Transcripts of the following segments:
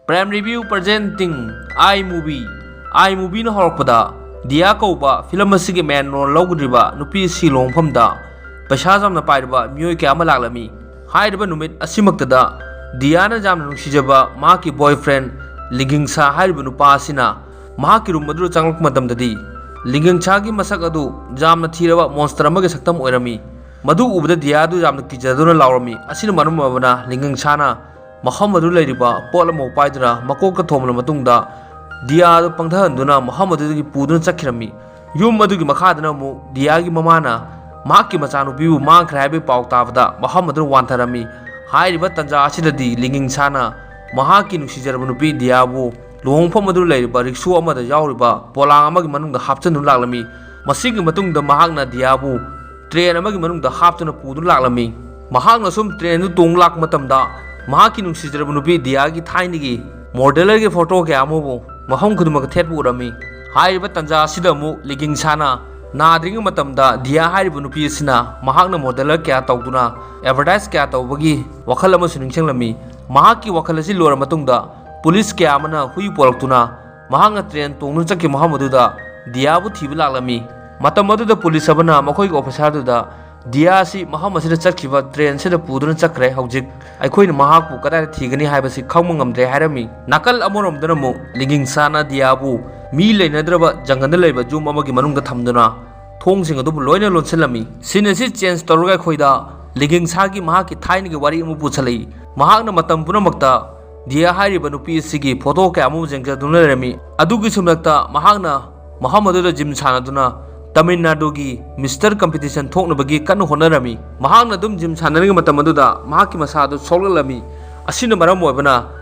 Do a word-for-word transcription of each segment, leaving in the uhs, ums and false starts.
Prime Review presenting iMovie꯫ iMovieꯅ ꯍꯧꯔꯛꯄꯗ ꯗꯤꯌꯥ ꯀꯧꯕ film ꯑꯁꯤꯒꯤ main role ꯂꯧꯒꯗꯧꯔꯤꯕ ꯅꯨꯄꯤ ꯑꯁꯤ ꯂꯨꯍꯣꯡꯐꯝꯗ ꯄꯩꯁꯥ ꯌꯥꯝꯅ ꯄꯥꯏꯔꯕ ꯃꯤꯑꯣꯏ ꯀꯌꯥ ꯑꯃ ꯂꯥꯛꯂꯝꯃꯤ꯫ ꯍꯥꯏꯔꯤꯕ ꯅꯨꯃꯤꯠ ꯑꯁꯤꯃꯛꯇꯗ ꯗꯤꯌꯥꯅ ꯌꯥꯝꯅ ꯅꯨꯡꯁꯤꯖꯕ ꯃꯍꯥꯛꯀꯤ boyfriend ꯂꯤꯒꯤꯡꯁꯥ ꯍꯥꯏꯔꯤꯕ ꯅꯨꯄꯥ ꯑꯁꯤꯅ ꯃꯍꯥꯛꯀꯤ room ꯑꯗꯨꯗ ꯆꯪꯂꯛꯄ ꯃꯇꯝꯗꯗꯤ, ꯂꯤꯒꯤꯡꯁꯥꯒꯤ ꯃꯁꯛ ꯑꯗꯨ ꯌꯥꯝꯅ ꯊꯤꯔꯕ monster ꯑꯃꯒꯤ ꯁꯛꯇꯝ ꯑꯣꯏꯔꯝꯃꯤ꯫ ꯃꯗꯨ ꯎꯕꯗ ꯗꯤꯌꯥꯗꯨ ꯌꯥꯝꯅ ꯀꯤꯖꯗꯨꯅ ꯂꯥꯎꯔꯝꯃꯤ꯫ ꯑꯁꯤꯅ ꯃꯔꯝ ꯑꯣꯏꯔꯕꯅ ꯂꯤꯒꯤꯡꯁꯥꯅ ꯃꯐꯝ ꯑꯗꯨ ꯂꯩꯔꯤꯕ ꯄꯣꯠ ꯑꯃ ꯄꯥꯏꯗꯨꯅ ꯃꯀꯣꯛꯇ ꯊꯣꯝꯂꯕ ꯃꯇꯨꯡꯗ ꯗꯤꯌꯥꯗꯨ ꯄꯪꯊꯍꯟꯗꯨꯅ ꯃꯐꯝ ꯑꯗꯨꯗꯒꯤ ꯄꯨꯗꯨꯅ ꯆꯠꯈꯤꯔꯝꯃꯤ꯫ ꯌꯨꯝ ꯑꯗꯨꯒꯤ ꯃꯈꯥꯗꯅ ꯑꯃꯨꯛ ꯗꯤꯌꯥꯒꯤ ꯃꯃꯥꯅ ꯃꯍꯥꯛꯀꯤ ꯃꯆꯥꯅꯨꯄꯤꯕꯨ ꯃꯥꯡꯈ꯭ꯔꯦ ꯍꯥꯏꯕꯒꯤ ꯄꯥꯎ ꯇꯥꯕꯗ ꯃꯐꯝ ꯑꯗꯨꯗ ꯋꯥꯟꯊꯔꯝꯃꯤ꯫ ꯍꯥꯏꯔꯤꯕ ꯇꯥꯟꯖꯥ ꯑꯁꯤꯗꯗꯤ ꯂꯤꯒꯤꯡꯁꯥꯅ ꯃꯍꯥꯛꯀꯤ ꯅꯨꯡꯁꯤꯖꯔꯕ ꯅꯨꯄꯤ ꯗꯤꯌꯥꯕꯨ ꯂꯨꯍꯣꯡꯐꯝ ꯑꯗꯨꯗ ꯂꯩꯔꯤꯕ ꯔꯤꯛꯁꯣ ꯑꯃꯗ ꯌꯥꯎꯔꯤꯕ ꯄꯣꯂꯥꯡ ꯑꯃꯒꯤ ꯃꯅꯨꯡꯗ ꯍꯥꯞꯆꯤꯟꯗꯨꯅ ꯂꯥꯛꯂꯝꯃꯤ꯫ ꯃꯁꯤꯒꯤ ꯃꯇꯨꯡꯗ ꯃꯍꯥꯛꯅ ꯗꯤꯌꯥꯕꯨ train ꯑꯃꯒꯤ ꯃꯅꯨꯡꯗ ꯍꯥꯞꯇꯨꯅ ꯄꯨꯗꯨꯅ ꯂꯥꯛꯂꯝꯃꯤ꯫ ꯃꯍꯥꯛꯅ ꯁꯨꯝ train ꯑꯗꯨ ꯇꯣꯡ ꯂꯥꯛꯄ ꯃꯇꯝꯗ ꯃꯍꯥꯛꯀꯤ ꯅꯨꯡꯁꯤꯖꯔꯕ ꯅꯨꯄꯤ ꯗꯤꯌꯥꯒꯤ ꯊꯥꯏꯅꯒꯤ modelerꯒꯤ photo ꯀꯌꯥ ꯑꯃꯕꯨ ꯃꯐꯝ ꯈꯨꯗꯤꯡꯃꯛꯇ ꯊꯦꯠꯄ ꯎꯔꯝꯃꯤ꯫ ꯍꯥꯏꯔꯤꯕ ꯇꯥꯟꯖꯥ ꯑꯁꯤꯗ ꯑꯃꯨꯛ ꯂꯤꯒꯤꯡꯁꯥꯅ ꯅꯥꯗ꯭ꯔꯤꯉꯩ ꯃꯇꯝꯗ ꯗꯤꯌꯥ ꯍꯥꯏꯔꯤꯕ ꯅꯨꯄꯤ ꯑꯁꯤꯅ ꯃꯍꯥꯛꯅ modeler ꯀꯌꯥ ꯇꯧꯗꯨꯅ advertise ꯀꯌꯥ ꯇꯧꯕꯒꯤ ꯋꯥꯈꯜ ꯑꯃꯁꯨ ꯅꯤꯡꯁꯤꯡꯂꯝꯃꯤ꯫ ꯃꯍꯥꯛꯀꯤ ꯋꯥꯈꯜ ꯑꯁꯤ ꯂꯣꯏꯔ ꯃꯇꯨꯡꯗ police ꯀꯌꯥ ꯑꯃꯅ ꯍꯨꯏ ꯄꯣꯔꯛꯇꯨꯅ ꯃꯍꯥꯛꯅ train ꯇꯣꯡꯗꯨꯅ ꯆꯠꯈꯤꯕ ꯃꯐꯝ ꯑꯗꯨꯗ ꯗꯤꯌꯥꯕꯨ ꯊꯤꯕ ꯂꯥꯛꯂꯝꯃꯤ꯫ ꯃꯇꯝ ꯑꯗꯨꯗ police ꯑꯃꯅ ꯃꯈꯣꯏꯒꯤ officerꯗꯨꯗ ꯗꯤꯌꯥ ꯑꯁꯤ ꯃꯐꯝ ꯑꯁꯤꯗ ꯆꯠꯈꯤꯕ trainꯁꯤꯗ ꯄꯨꯗꯨꯅ ꯆꯠꯈ꯭ꯔꯦ, ꯍꯧꯖꯤꯛ ꯑꯩꯈꯣꯏꯅ ꯃꯍꯥꯛꯄꯨ ꯀꯗꯥꯏꯗ ꯊꯤꯒꯅꯤ ꯍꯥꯏꯕꯁꯤ ꯈꯪꯕ ꯉꯝꯗ꯭ꯔꯦ ꯍꯥꯏꯔꯝꯃꯤ꯫ ꯅꯥꯀꯜ ꯑꯃꯔꯣꯝꯗꯅ ꯑꯃꯨꯛ ꯂꯤꯒꯤꯡꯁꯥꯅ ꯗꯤꯌꯥꯕꯨ ꯃꯤ ꯂꯩꯅꯗ꯭ꯔꯕ ꯖꯪꯒꯜꯗ ꯂꯩꯕ ꯌꯨꯝ ꯑꯃꯒꯤ ꯃꯅꯨꯡꯗ ꯊꯝꯗꯨꯅ ꯊꯣꯡꯁꯤꯡ ꯑꯗꯨꯕꯨ ꯂꯣꯏꯅ ꯂꯣꯟꯁꯤꯜꯂꯝꯃꯤ꯫ Scene ꯑꯁꯤ change ꯇꯧꯔꯒ ꯑꯩꯈꯣꯏꯗ ꯂꯤꯒꯤꯡꯁꯥꯒꯤ ꯃꯍꯥꯛꯀꯤ ꯊꯥꯏꯅꯒꯤ ꯋꯥꯔꯤ ꯑꯃ ꯄꯨꯁꯜꯂꯛꯏ꯫ ꯃꯍꯥꯛꯅ ꯃꯇꯝ ꯄꯨꯝꯅꯃꯛꯇ ꯗꯤꯌꯥ ꯍꯥꯏꯔꯤꯕ ꯅꯨꯄꯤ ꯑꯁꯤꯒꯤ photo ꯀꯌꯥ ꯑꯃ ꯌꯦꯡꯖꯗꯨꯅ ꯂꯩꯔꯝꯃꯤ꯫ ꯑꯗꯨꯒꯤꯁꯨ ꯃꯊꯛꯇ ꯃꯍꯥꯛꯅ ꯃꯐꯝ ꯑꯗꯨꯗ gym ꯁꯥꯟꯅꯗꯨꯅ ꯇꯥꯃꯤꯜ ꯅꯥꯗꯨꯒꯤ Mister Competition ꯊꯣꯛꯅꯕꯒꯤ ꯀꯟꯅ ꯍꯣꯠꯅꯔꯝꯃꯤ꯫ ꯃꯍꯥꯛꯅ ꯑꯗꯨꯝ gym ꯁꯥꯟꯅꯔꯤꯉꯩ ꯃꯇꯝ ꯑꯗꯨꯗ ꯃꯍꯥꯛꯀꯤ ꯃꯁꯥ ꯑꯗꯨ ꯁꯣꯛꯂꯛꯂꯝꯃꯤ꯫ ꯑꯁꯤꯅ ꯃꯔꯝ ꯑꯣꯏꯕꯅ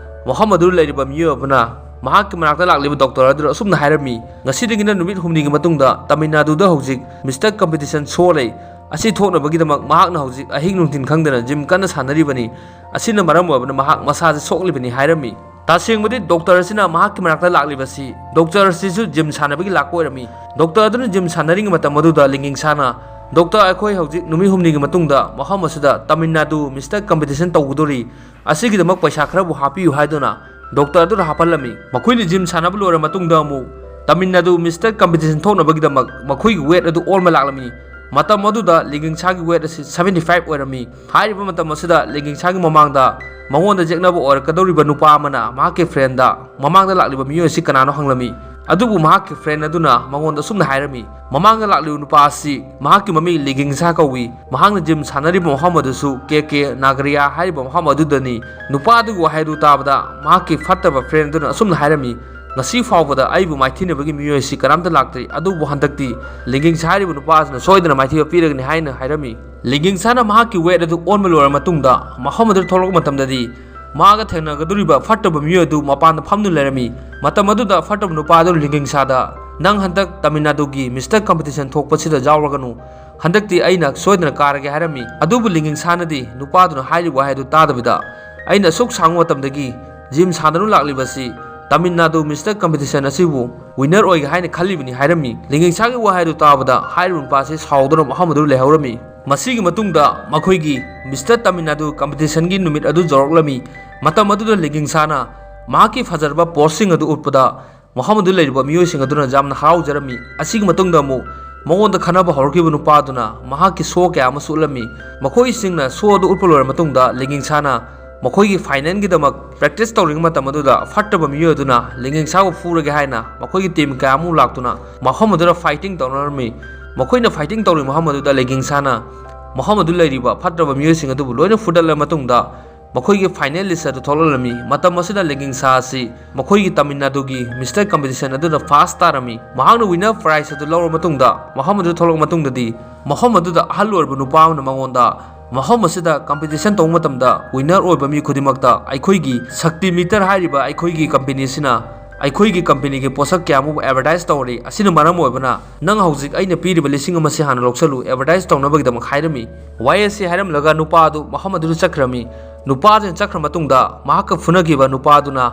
ꯃꯐꯝ ꯑꯗꯨꯗ ꯂꯩꯔꯤꯕ ꯃꯤꯑꯣꯏ ꯑꯃꯅ ꯃꯍꯥꯛꯀꯤ ꯃꯅꯥꯛꯇ ꯂꯥꯛꯂꯤꯕ doctor ꯑꯗꯨꯗ ꯑꯁꯨꯝꯅ ꯍꯥꯏꯔꯝꯃꯤ, "ꯉꯁꯤꯗꯒꯤꯅ ꯅꯨꯃꯤꯠ ꯍꯨꯝꯅꯤꯒꯤ ꯃꯇꯨꯡꯗ ꯇꯥꯃꯤꯜ ꯅꯥꯗꯨꯗ ꯍꯧꯖꯤꯛ Mister Competition show ꯂꯩ꯫ ꯑꯁꯤ ꯊꯣꯛꯅꯕꯒꯤꯗꯃꯛ ꯃꯍꯥꯛꯅ ꯍꯧꯖꯤꯛ ꯑꯍꯤꯡ ꯅꯨꯡꯊꯤꯜ ꯈꯪꯗꯅ gym ꯀꯟꯅ ꯁꯥꯟꯅꯔꯤꯕꯅꯤ꯫ ꯑꯁꯤꯅ ꯃꯔꯝ ꯑꯣꯏꯕꯅ ꯃꯍꯥꯛ ꯃꯁꯥꯁꯦ ꯁꯣꯛꯂꯤꯕꯅꯤ" ꯍꯥꯏꯔꯝꯃꯤ꯫ ꯇꯁꯦꯡꯕꯗꯤ doctor ꯑꯁꯤꯅ ꯃꯍꯥꯛꯀꯤ ꯃꯅꯥꯛꯇ ꯂꯥꯛꯂꯤꯕꯁꯤ doctor ꯑꯁꯤꯁꯨ gym ꯁꯥꯟꯅꯕꯒꯤ ꯂꯥꯛꯄ ꯑꯣꯏꯔꯝꯃꯤ꯫ Doctor ꯑꯗꯨꯅ gym ꯁꯥꯟꯅꯔꯤꯉꯩ ꯃꯇꯝ ꯑꯗꯨꯗ ꯂꯤꯒꯤꯡꯁꯥꯅ, "Doctor, ꯑꯩꯈꯣꯏ ꯍꯧꯖꯤꯛ ꯅꯨꯃꯤꯠ ꯍꯨꯝꯅꯤꯒꯤ ꯃꯇꯨꯡꯗ ꯃꯐꯝ ꯑꯁꯤꯗ ꯇꯥꯃꯤꯜ ꯅꯥꯗꯨ Mister Competition ꯇꯧꯒꯗꯧꯔꯤ꯫ ꯑꯁꯤꯒꯤꯗꯃꯛ ꯄꯩꯁꯥ ꯈꯔꯕꯨ ꯍꯥꯞꯄꯤꯌꯨ" ꯍꯥꯏꯗꯨꯅ ꯗꯣꯛꯇꯔ ꯑꯗꯨꯗ ꯍꯥꯞꯍꯜꯂꯝꯃꯤ꯫ ꯃꯈꯣꯏꯅ ꯖꯤꯝ ꯁꯥꯟꯅꯕ ꯂꯣꯏꯔ ꯃꯇꯨꯡꯗ ꯑꯃꯨꯛ ꯇꯥꯃꯤꯜ ꯅꯥꯗꯨ ꯃꯤꯁꯇꯔ ꯀꯝꯄꯤꯇꯤꯁꯟ ꯊꯣꯛꯅꯕꯒꯤꯗꯃꯛ ꯃꯈꯣꯏꯒꯤ ꯋꯦꯠ ꯑꯗꯨ ꯑꯣꯟꯕ ꯂꯥꯛꯂꯝꯃꯤ꯫ ꯃꯇꯝ ꯑꯗꯨꯗ ꯂꯤꯒꯤꯡꯁꯥꯒꯤ ꯋꯦꯠ ꯑꯁꯤ ꯁꯚꯦꯟꯇꯤ ꯐꯥꯏꯚ ꯑꯣꯏꯔꯝꯃꯤ꯫ ꯍꯥꯏꯔꯤꯕ ꯃꯇꯝ ꯑꯁꯤꯗ ꯂꯤꯒꯤꯡꯁꯥꯒꯤ ꯃꯃꯥꯡꯗ ꯃꯉꯣꯟꯗ ꯌꯦꯛꯅꯕ ꯑꯣꯏꯔꯛꯀꯗꯧꯔꯤꯕ ꯅꯨꯄꯥ ꯑꯃꯅ ꯃꯍꯥꯛꯀꯤ ꯐ꯭ꯔꯦꯟꯗ ꯃꯃꯥꯡꯗ ꯂꯥꯛꯂꯤꯕ ꯃꯤꯑꯣꯏ ꯑꯁꯤ ꯀꯅꯥꯅꯣ ꯍꯪꯂꯝꯃꯤ꯫ ꯑꯗꯨꯕꯨ ꯃꯍꯥꯛꯀꯤ ꯐ꯭ꯔꯦꯟ ꯑꯗꯨꯅ ꯃꯉꯣꯟꯗ ꯑꯁꯨꯝꯅ ꯍꯥꯏꯔꯝꯃꯤ, ꯃꯃꯥꯡꯗ ꯂꯥꯛꯂꯤꯕ ꯅꯨꯄꯥ ꯑꯁꯤ ꯃꯍꯥꯛꯀꯤ ꯃꯃꯤꯡ ꯂꯤꯒꯤꯡꯁꯥ ꯀꯧꯏ꯫ ꯃꯍꯥꯛꯅ ꯖꯤꯝ ꯁꯥꯟꯅꯔꯤꯕ ꯃꯐꯝ ꯑꯗꯨꯁꯨ ꯀꯦ ꯀꯦ ꯅꯥꯒꯔꯤꯌꯥ ꯍꯥꯏꯔꯤꯕ ꯃꯐꯝ ꯑꯗꯨꯗꯅꯤ꯫ ꯅꯨꯄꯥ ꯑꯗꯨꯒꯤ ꯋꯥꯍꯩ ꯑꯗꯨ ꯇꯥꯕꯗ ꯃꯍꯥꯛꯀꯤ ꯐꯠꯇꯕ ꯐ꯭ꯔꯦꯟ ꯑꯗꯨꯅ ꯑꯁꯨꯝꯅ ꯍꯥꯏꯔꯝꯃꯤ, ꯉꯁꯤ ꯐꯥꯎꯕꯗ ꯑꯩꯕꯨ ꯃꯥꯏꯊꯤꯅꯕꯒꯤ ꯃꯤꯑꯣꯏ ꯑꯁꯤ ꯀꯅꯥꯝꯇ ꯂꯥꯛꯇ꯭ꯔꯤ, ꯑꯗꯨꯕꯨ ꯍꯟꯗꯛꯇꯤ ꯂꯤꯒꯤꯡꯁꯥ ꯍꯥꯏꯔꯤꯕ ꯅꯨꯄꯥ ꯑꯁꯤꯅ ꯁꯣꯏꯗꯅ ꯃꯥꯏꯊꯤꯕ ꯄꯤꯔꯒꯅꯤ ꯍꯥꯏꯅ ꯍꯥꯏꯔꯝꯃꯤ꯫ ꯂꯤꯒꯤꯡꯁꯥꯅ ꯃꯍꯥꯛꯀꯤ ꯋꯦꯠ ꯑꯗꯨ ꯑꯣꯟꯕ ꯂꯣꯏꯔꯕ ꯃꯇꯨꯡꯗ ꯃꯐꯝ ꯑꯗꯨꯗ ꯊꯣꯛꯂꯛꯄ ꯃꯇꯝꯗꯗꯤ ꯃꯥꯒ ꯊꯦꯡꯅꯒꯗꯧꯔꯤꯕ ꯐꯠꯇꯕ ꯃꯤꯑꯣꯏ ꯑꯗꯨ ꯃꯄꯥꯟꯗ ꯐꯝꯗꯨꯅ ꯂꯩꯔꯝꯃꯤ꯫ ꯃꯇꯝ ꯑꯗꯨꯗ ꯐꯠꯇꯕ ꯅꯨꯄꯥ ꯑꯗꯨꯅ ꯂꯤꯒꯤꯡꯁꯥꯗ, "ꯅꯪ ꯍꯟꯗꯛ ꯇꯥꯃꯤꯜ ꯅꯥꯗꯨꯒꯤ ꯃꯤꯁꯇꯔ ꯀꯝꯄꯤꯇꯤꯁꯟ ꯊꯣꯛꯄꯁꯤꯗ ꯌꯥꯎꯔꯒꯅꯨ, ꯍꯟꯗꯛꯇꯤ ꯑꯩꯅ ꯁꯣꯏꯗꯅ ꯀꯥꯔꯒꯦ" ꯍꯥꯏꯔꯝꯃꯤ꯫ ꯑꯗꯨꯕꯨ ꯂꯤꯒꯤꯡꯁꯥꯅꯗꯤ ꯅꯨꯄꯥꯗꯨꯅ ꯍꯥꯏꯔꯤꯕ ꯋꯥꯍꯩ ꯑꯗꯨ ꯇꯥꯗꯕꯤꯗ, "ꯑꯩꯅ ꯑꯁꯨꯛ ꯁꯥꯡꯕ ꯃꯇꯝꯗꯒꯤ ꯖꯤꯝ ꯁꯥꯟꯅꯗꯨꯅ ꯂꯥꯛꯂꯤꯕꯁꯤ ꯇꯥꯃꯤꯜ ꯅꯥꯗꯨ ꯃꯤꯁꯇꯔ ꯀꯝꯄꯤꯇꯤꯁꯟ ꯑꯁꯤꯕꯨ ꯋꯤꯟꯅꯔ ꯑꯣꯏꯒꯦ ꯍꯥꯏꯅ ꯈꯜꯂꯤꯕꯅꯤ" ꯍꯥꯏꯔꯝꯃꯤ꯫ ꯂꯤꯒꯤꯡꯁꯥꯒꯤ ꯋꯥꯍꯩ ꯑꯗꯨ ꯇꯥꯕꯗ ꯍꯥꯏꯔꯤꯕ ꯅꯨꯄꯥ ꯑꯁꯤ ꯁꯥꯎꯗꯨꯅ ꯃꯐꯝ ꯑꯗꯨꯗ ꯂꯩꯍꯧꯔꯝꯃꯤ꯫ ꯃꯁꯤꯒꯤ ꯃꯇꯨꯡꯗ ꯃꯈꯣꯏꯒꯤ ꯃꯤꯁꯇꯔ ꯇꯥꯃꯤꯜ ꯅꯥꯗꯨ ꯀꯝꯄꯤꯇꯤꯁꯟꯒꯤ ꯅꯨꯃꯤꯠ ꯑꯗꯨ ꯌꯧꯔꯛꯂꯝꯃꯤ꯫ ꯃꯇꯝ ꯑꯗꯨꯗ ꯂꯤꯒꯤꯡꯁꯥꯅ ꯃꯍꯥꯛꯀꯤ ꯐꯖꯔꯕ ꯄꯣꯁꯁꯤꯡ ꯑꯗꯨ ꯎꯠꯄꯗ ꯃꯐꯝ ꯑꯗꯨꯗ ꯂꯩꯔꯤꯕ ꯃꯤꯑꯣꯏꯁꯤꯡ ꯑꯗꯨꯅ ꯌꯥꯝꯅ ꯍꯔꯥꯎꯖꯔꯝꯃꯤ꯫ ꯑꯁꯤꯒꯤ ꯃꯇꯨꯡꯗ ꯑꯃꯨꯛ ꯃꯉꯣꯟꯗ ꯈꯟꯅꯕ ꯍꯧꯔꯛꯈꯤꯕ ꯅꯨꯄꯥ ꯑꯗꯨꯅ ꯃꯍꯥꯛꯀꯤ ꯁꯣ ꯀꯌꯥ ꯑꯃꯁꯨ ꯎꯠꯂꯝꯃꯤ꯫ ꯃꯈꯣꯏꯁꯤꯡꯅ ꯁꯣ ꯑꯗꯨ ꯎꯠꯄ ꯂꯣꯏꯔꯕ ꯃꯇꯨꯡꯗ ꯂꯤꯒꯤꯡꯁꯥꯅ ꯃꯈꯣꯏꯒꯤ ꯐꯥꯏꯅꯦꯜꯒꯤꯗꯃꯛ ꯄ꯭ꯔꯦꯛꯇꯤꯁ ꯇꯧꯔꯤꯉꯩ ꯃꯇꯝ ꯑꯗꯨꯗ ꯐꯠꯇꯕ ꯃꯤꯑꯣꯏ ꯑꯗꯨꯅ ꯂꯤꯒꯤꯡꯁꯥꯕꯨ ꯐꯨꯔꯒꯦ ꯍꯥꯏꯅ ꯃꯈꯣꯏꯒꯤ ꯇꯤꯝ ꯀꯌꯥ ꯑꯃꯨꯛ ꯂꯥꯛꯇꯨꯅ ꯃꯐꯝ ꯑꯗꯨꯗ ꯐꯥꯏꯇꯤꯡ ꯇꯧꯅꯔꯝꯃꯤ꯫ ꯃꯈꯣꯏꯅ ꯐꯥꯏꯇꯤꯡ ꯇꯧꯔꯤꯕ ꯃꯐꯝ ꯑꯗꯨꯗ ꯂꯤꯒꯤꯡꯁꯥꯅ ꯃꯐꯝ ꯑꯗꯨ ꯂꯩꯔꯤꯕ ꯐꯠꯇꯕ ꯃꯤꯑꯣꯏꯁꯤꯡ ꯑꯗꯨꯕꯨ ꯂꯣꯏꯅ ꯐꯨꯗꯠꯂꯕ ꯃꯇꯨꯡꯗ ꯃꯈꯣꯏꯒꯤ ꯐꯥꯏꯅꯦꯜ ꯂꯤꯁ ꯑꯗꯨ ꯊꯣꯛꯂꯛꯂꯝꯃꯤ꯫ ꯃꯇꯝ ꯑꯁꯤꯗ ꯂꯤꯒꯤꯡꯁꯥ ꯑꯁꯤ ꯃꯈꯣꯏꯒꯤ ꯇꯥꯃꯤꯜ ꯅꯥꯗꯨꯒꯤ ꯃꯤꯁꯇꯔ ꯀꯝꯄꯤꯇꯤꯁꯟ ꯑꯗꯨꯗ ꯐꯥꯔꯁ ꯇꯥꯔꯝꯃꯤ꯫ ꯃꯍꯥꯛꯅ ꯋꯤꯟꯅꯔ ꯄ꯭ꯔꯥꯏꯖ ꯑꯗꯨ ꯂꯧꯔꯕ ꯃꯇꯨꯡꯗ ꯃꯐꯝ ꯑꯗꯨꯗ ꯊꯣꯛꯂꯛꯄ ꯃꯇꯨꯡꯗꯗꯤ ꯃꯐꯝ ꯑꯗꯨꯗ ꯑꯍꯜ ꯑꯣꯏꯔꯕ ꯅꯨꯄꯥ ꯑꯃꯅ ꯃꯉꯣꯟꯗ ꯃꯐꯝ ꯑꯁꯤꯗ ꯀꯝꯄꯤꯇꯤꯁꯟ ꯇꯧꯕ ꯃꯇꯝꯗ ꯋꯤꯟꯅꯔ ꯑꯣꯏꯕ ꯃꯤ ꯈꯨꯗꯤꯡꯃꯛꯇ ꯑꯩꯈꯣꯏꯒꯤ ꯁꯛꯇꯤ ꯃꯤꯇꯔ ꯍꯥꯏꯔꯤꯕ ꯑꯩꯈꯣꯏꯒꯤ ꯀꯝꯄꯦꯅꯤꯁꯤꯅ ꯑꯩꯈꯣꯏꯒꯤ ꯀꯝꯄꯦꯅꯤꯒꯤ ꯄꯣꯠꯁꯛ ꯀꯌꯥ ꯑꯃꯕꯨ ꯑꯦꯗꯚꯔꯇꯥꯏꯁ ꯇꯧꯔꯤ꯫ ꯑꯁꯤꯅ ꯃꯔꯝ ꯑꯣꯏꯕꯅ ꯅꯪ ꯍꯧꯖꯤꯛ ꯑꯩꯅ ꯄꯤꯔꯤꯕ ꯂꯤꯁꯤꯡ ꯑꯃ ꯑꯁꯤ ꯍꯥꯟꯅ ꯂꯧꯁꯜꯂꯨ, ꯑꯦꯗꯚꯔꯇꯥꯏꯁ ꯇꯧꯅꯕꯒꯤꯗꯃꯛ ꯍꯥꯏꯔꯝꯃꯤ꯫ ꯋꯥꯍꯩ ꯑꯁꯤ ꯍꯥꯏꯔꯝꯂꯒ ꯅꯨꯄꯥ ꯑꯗꯨ ꯃꯐꯝ ꯑꯗꯨꯗ ꯆꯠꯈ꯭ꯔꯝꯃꯤ꯫ ꯅꯨꯄꯥ ꯑꯗꯨꯅ ꯆꯠꯈ꯭ꯔ ꯃꯇꯨꯡꯗ ꯃꯍꯥꯛꯀ ꯐꯨꯅꯈꯤꯕ ꯅꯨꯄꯥ ꯑꯗꯨꯅ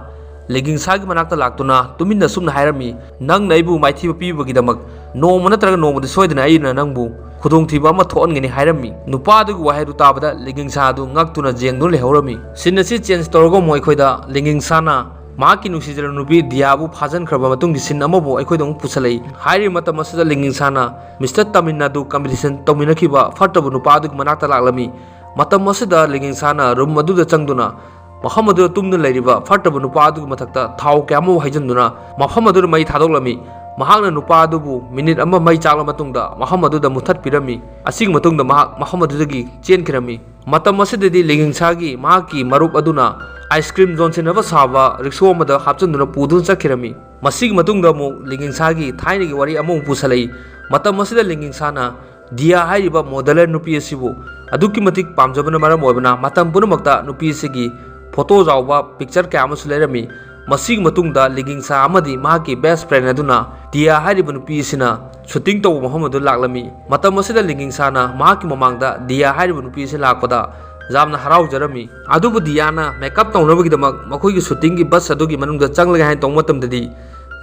ꯂꯤꯒꯤꯡꯁꯥꯒꯤ ꯃꯅꯥꯛꯇ ꯂꯥꯛꯇꯨꯅ ꯇꯨꯃꯤꯟꯅ ꯑꯁꯨꯝꯅ ꯍꯥꯏꯔꯝꯃꯤ, "ꯅꯪꯅ ꯑꯩꯕꯨ ꯃꯥꯏꯊꯤꯕ ꯄꯤꯕꯒꯤꯗꯃꯛ "ꯅꯣꯡꯃ ꯅꯠꯇ꯭ꯔꯒ ꯅꯣꯡꯃꯗꯤ ꯁꯣꯏꯗꯅ ꯑꯩꯅ ꯅꯪꯕꯨ ꯈꯨꯗꯣꯡꯊꯤꯕ ꯑꯃ ꯊꯣꯛꯍꯟꯒꯅꯤ" ꯍꯥꯏꯔꯝꯃꯤ꯫ ꯅꯨꯄꯥ ꯑꯗꯨꯒꯤ ꯋꯥꯍꯩ ꯑꯗꯨ ꯇꯥꯕꯗ ꯂꯤꯡꯒꯤꯡꯁꯥ ꯑꯗꯨ ꯉꯛꯇꯨꯅ ꯌꯦꯡꯗꯨꯅ ꯂꯩꯍꯧꯔꯝꯃꯤ꯫ Scene ꯑꯁꯤ change ꯇꯧꯔꯒ ꯑꯃꯨꯛ ꯑꯩꯈꯣꯏꯗ ꯂꯤꯡꯒꯤꯡꯁꯥꯅ ꯃꯍꯥꯛꯀꯤ ꯅꯨꯡꯁꯤꯖꯔꯕ ꯅꯨꯄꯤ ꯗꯤꯌꯥꯕꯨ ꯐꯥꯖꯤꯟꯈ꯭ꯔꯕ ꯃꯇꯨꯡꯒꯤ scene ꯑꯃꯕꯨ ꯑꯩꯈꯣꯏꯗ ꯑꯃꯨꯛ ꯄꯨꯁꯜꯂꯛꯏ꯫ ꯍꯥꯏꯔꯤꯕ ꯃꯇꯝ ꯑꯁꯤꯗ ꯂꯤꯡꯒꯤꯡꯁꯥꯅ Mister Tamil Nadu competition ꯇꯧꯃꯤꯟꯅꯈꯤꯕ ꯐꯠꯇꯕ ꯅꯨꯄꯥ ꯑꯗꯨꯒꯤ ꯃꯅꯥꯛꯇ ꯂꯥꯛꯂꯝꯃꯤ꯫ ꯃꯇꯝ ꯑꯁꯤꯗ ꯂꯤꯡꯒꯤꯡꯁꯥꯅ room ꯑꯗꯨꯗ ꯆꯪꯗꯨꯅ ꯃꯐꯝ ꯑꯗꯨꯗ ꯇꯨꯝꯗꯨꯅ ꯂꯩꯔꯤꯕ ꯐꯠꯇꯕ ꯅꯨꯄꯥ ꯑꯗꯨꯒꯤ ꯃꯊꯛꯇ ꯊꯥꯎ ꯀꯌꯥ ꯑꯃ ꯍꯩꯖꯤꯟꯗꯨꯅ ꯃꯐꯝ ꯑꯗꯨꯗ ꯃꯩ ꯊꯥꯗꯣꯛꯂꯝꯃꯤ꯫ ꯃꯍꯥꯛꯅ ꯅꯨꯄꯥ ꯑꯗꯨꯕꯨ minute ꯑꯃ ꯃꯩ ꯆꯥꯛꯂ ꯃꯇꯨꯡꯗ ꯃꯐꯝ ꯑꯗꯨꯗ ꯃꯨꯊꯠꯄꯤꯔꯝꯃꯤ꯫ ꯑꯁꯤꯒꯤ ꯃꯇꯨꯡꯗ ꯃꯍꯥꯛ ꯃꯐꯝ ꯑꯗꯨꯗꯒꯤ ꯆꯦꯟꯈꯤꯔꯝꯃꯤ꯫ ꯃꯇꯝ ꯑꯁꯤꯗꯗꯤ ꯂꯤꯡꯒꯤꯡꯁꯥꯒꯤ ꯃꯍꯥꯛꯀꯤ ꯃꯔꯨꯞ ꯑꯗꯨꯅ ice cream ꯌꯣꯟꯁꯤꯟꯅꯕ ꯁꯥꯕ ꯔꯤꯛꯁꯣ ꯑꯃꯗ ꯍꯥꯞꯆꯤꯟꯗꯨꯅ ꯄꯨꯗꯨꯅ ꯆꯠꯈꯤꯔꯝꯃꯤ꯫ ꯃꯁꯤꯒꯤ ꯃꯇꯨꯡꯗ ꯑꯃꯨꯛ ꯂꯤꯡꯒꯤꯡꯁꯥꯒꯤ ꯊꯥꯏꯅꯒꯤ ꯋꯥꯔꯤ ꯑꯃꯃꯨꯛ ꯄꯨꯁꯜꯂꯛꯏ꯫ ꯃꯇꯝ ꯑꯁꯤꯗ ꯂꯤꯡꯒꯤꯡꯁꯥꯅ ꯗꯤꯌꯥ ꯍꯥꯏꯔꯤꯕ modeller ꯅꯨꯄꯤ ꯑꯁꯤꯕꯨ ꯑꯗꯨꯛꯀꯤ ꯃꯇꯤꯛ ꯄꯥꯝꯖꯕꯅ ꯃꯔꯝ ꯑꯣꯏꯕꯅ ꯃꯇꯝ ꯄꯨꯝꯅꯃꯛꯇ ꯅꯨꯄꯤ ꯑꯁꯤꯒꯤ photo ꯌꯥꯎꯕ picture ꯀꯌꯥ ꯑꯃꯁꯨ ꯂꯩꯔꯝꯃꯤ꯫ ꯃꯁꯤꯒꯤ ꯃꯇꯨꯡꯗ ꯂꯤꯡꯒꯤꯡꯁꯥ ꯑꯃꯗꯤ ꯃꯍꯥꯛꯀꯤ best friend ꯑꯗꯨꯅ ꯗꯤꯌꯥ ꯍꯥꯏꯔꯤꯕ ꯅꯨꯄꯤ ꯑꯁꯤꯅ shooting ꯇꯧꯕ ꯃꯐꯝ ꯑꯗꯨ ꯂꯥꯛꯂꯝꯃꯤ꯫ ꯃꯇꯝ ꯑꯁꯤꯗ ꯂꯤꯡꯒꯤꯡꯁꯥꯅ ꯃꯍꯥꯛꯀꯤ ꯃꯃꯥꯡꯗ ꯗꯤꯌꯥ ꯍꯥꯏꯔꯤꯕ ꯅꯨꯄꯤ ꯑꯁꯤ ꯂꯥꯛꯄꯗ ꯌꯥꯝꯅ ꯍꯔꯥꯎꯖꯔꯝꯃꯤ꯫ ꯑꯗꯨꯕꯨ ꯗꯤꯌꯥꯅ makeup ꯇꯧꯅꯕꯒꯤꯗꯃꯛ ꯃꯈꯣꯏꯒꯤ shootingꯒꯤ bus ꯑꯗꯨꯒꯤ ꯃꯅꯨꯡꯗ ꯆꯪꯂꯒꯦ ꯍꯥꯏꯅ ꯇꯧꯕ ꯃꯇꯝꯗꯗꯤ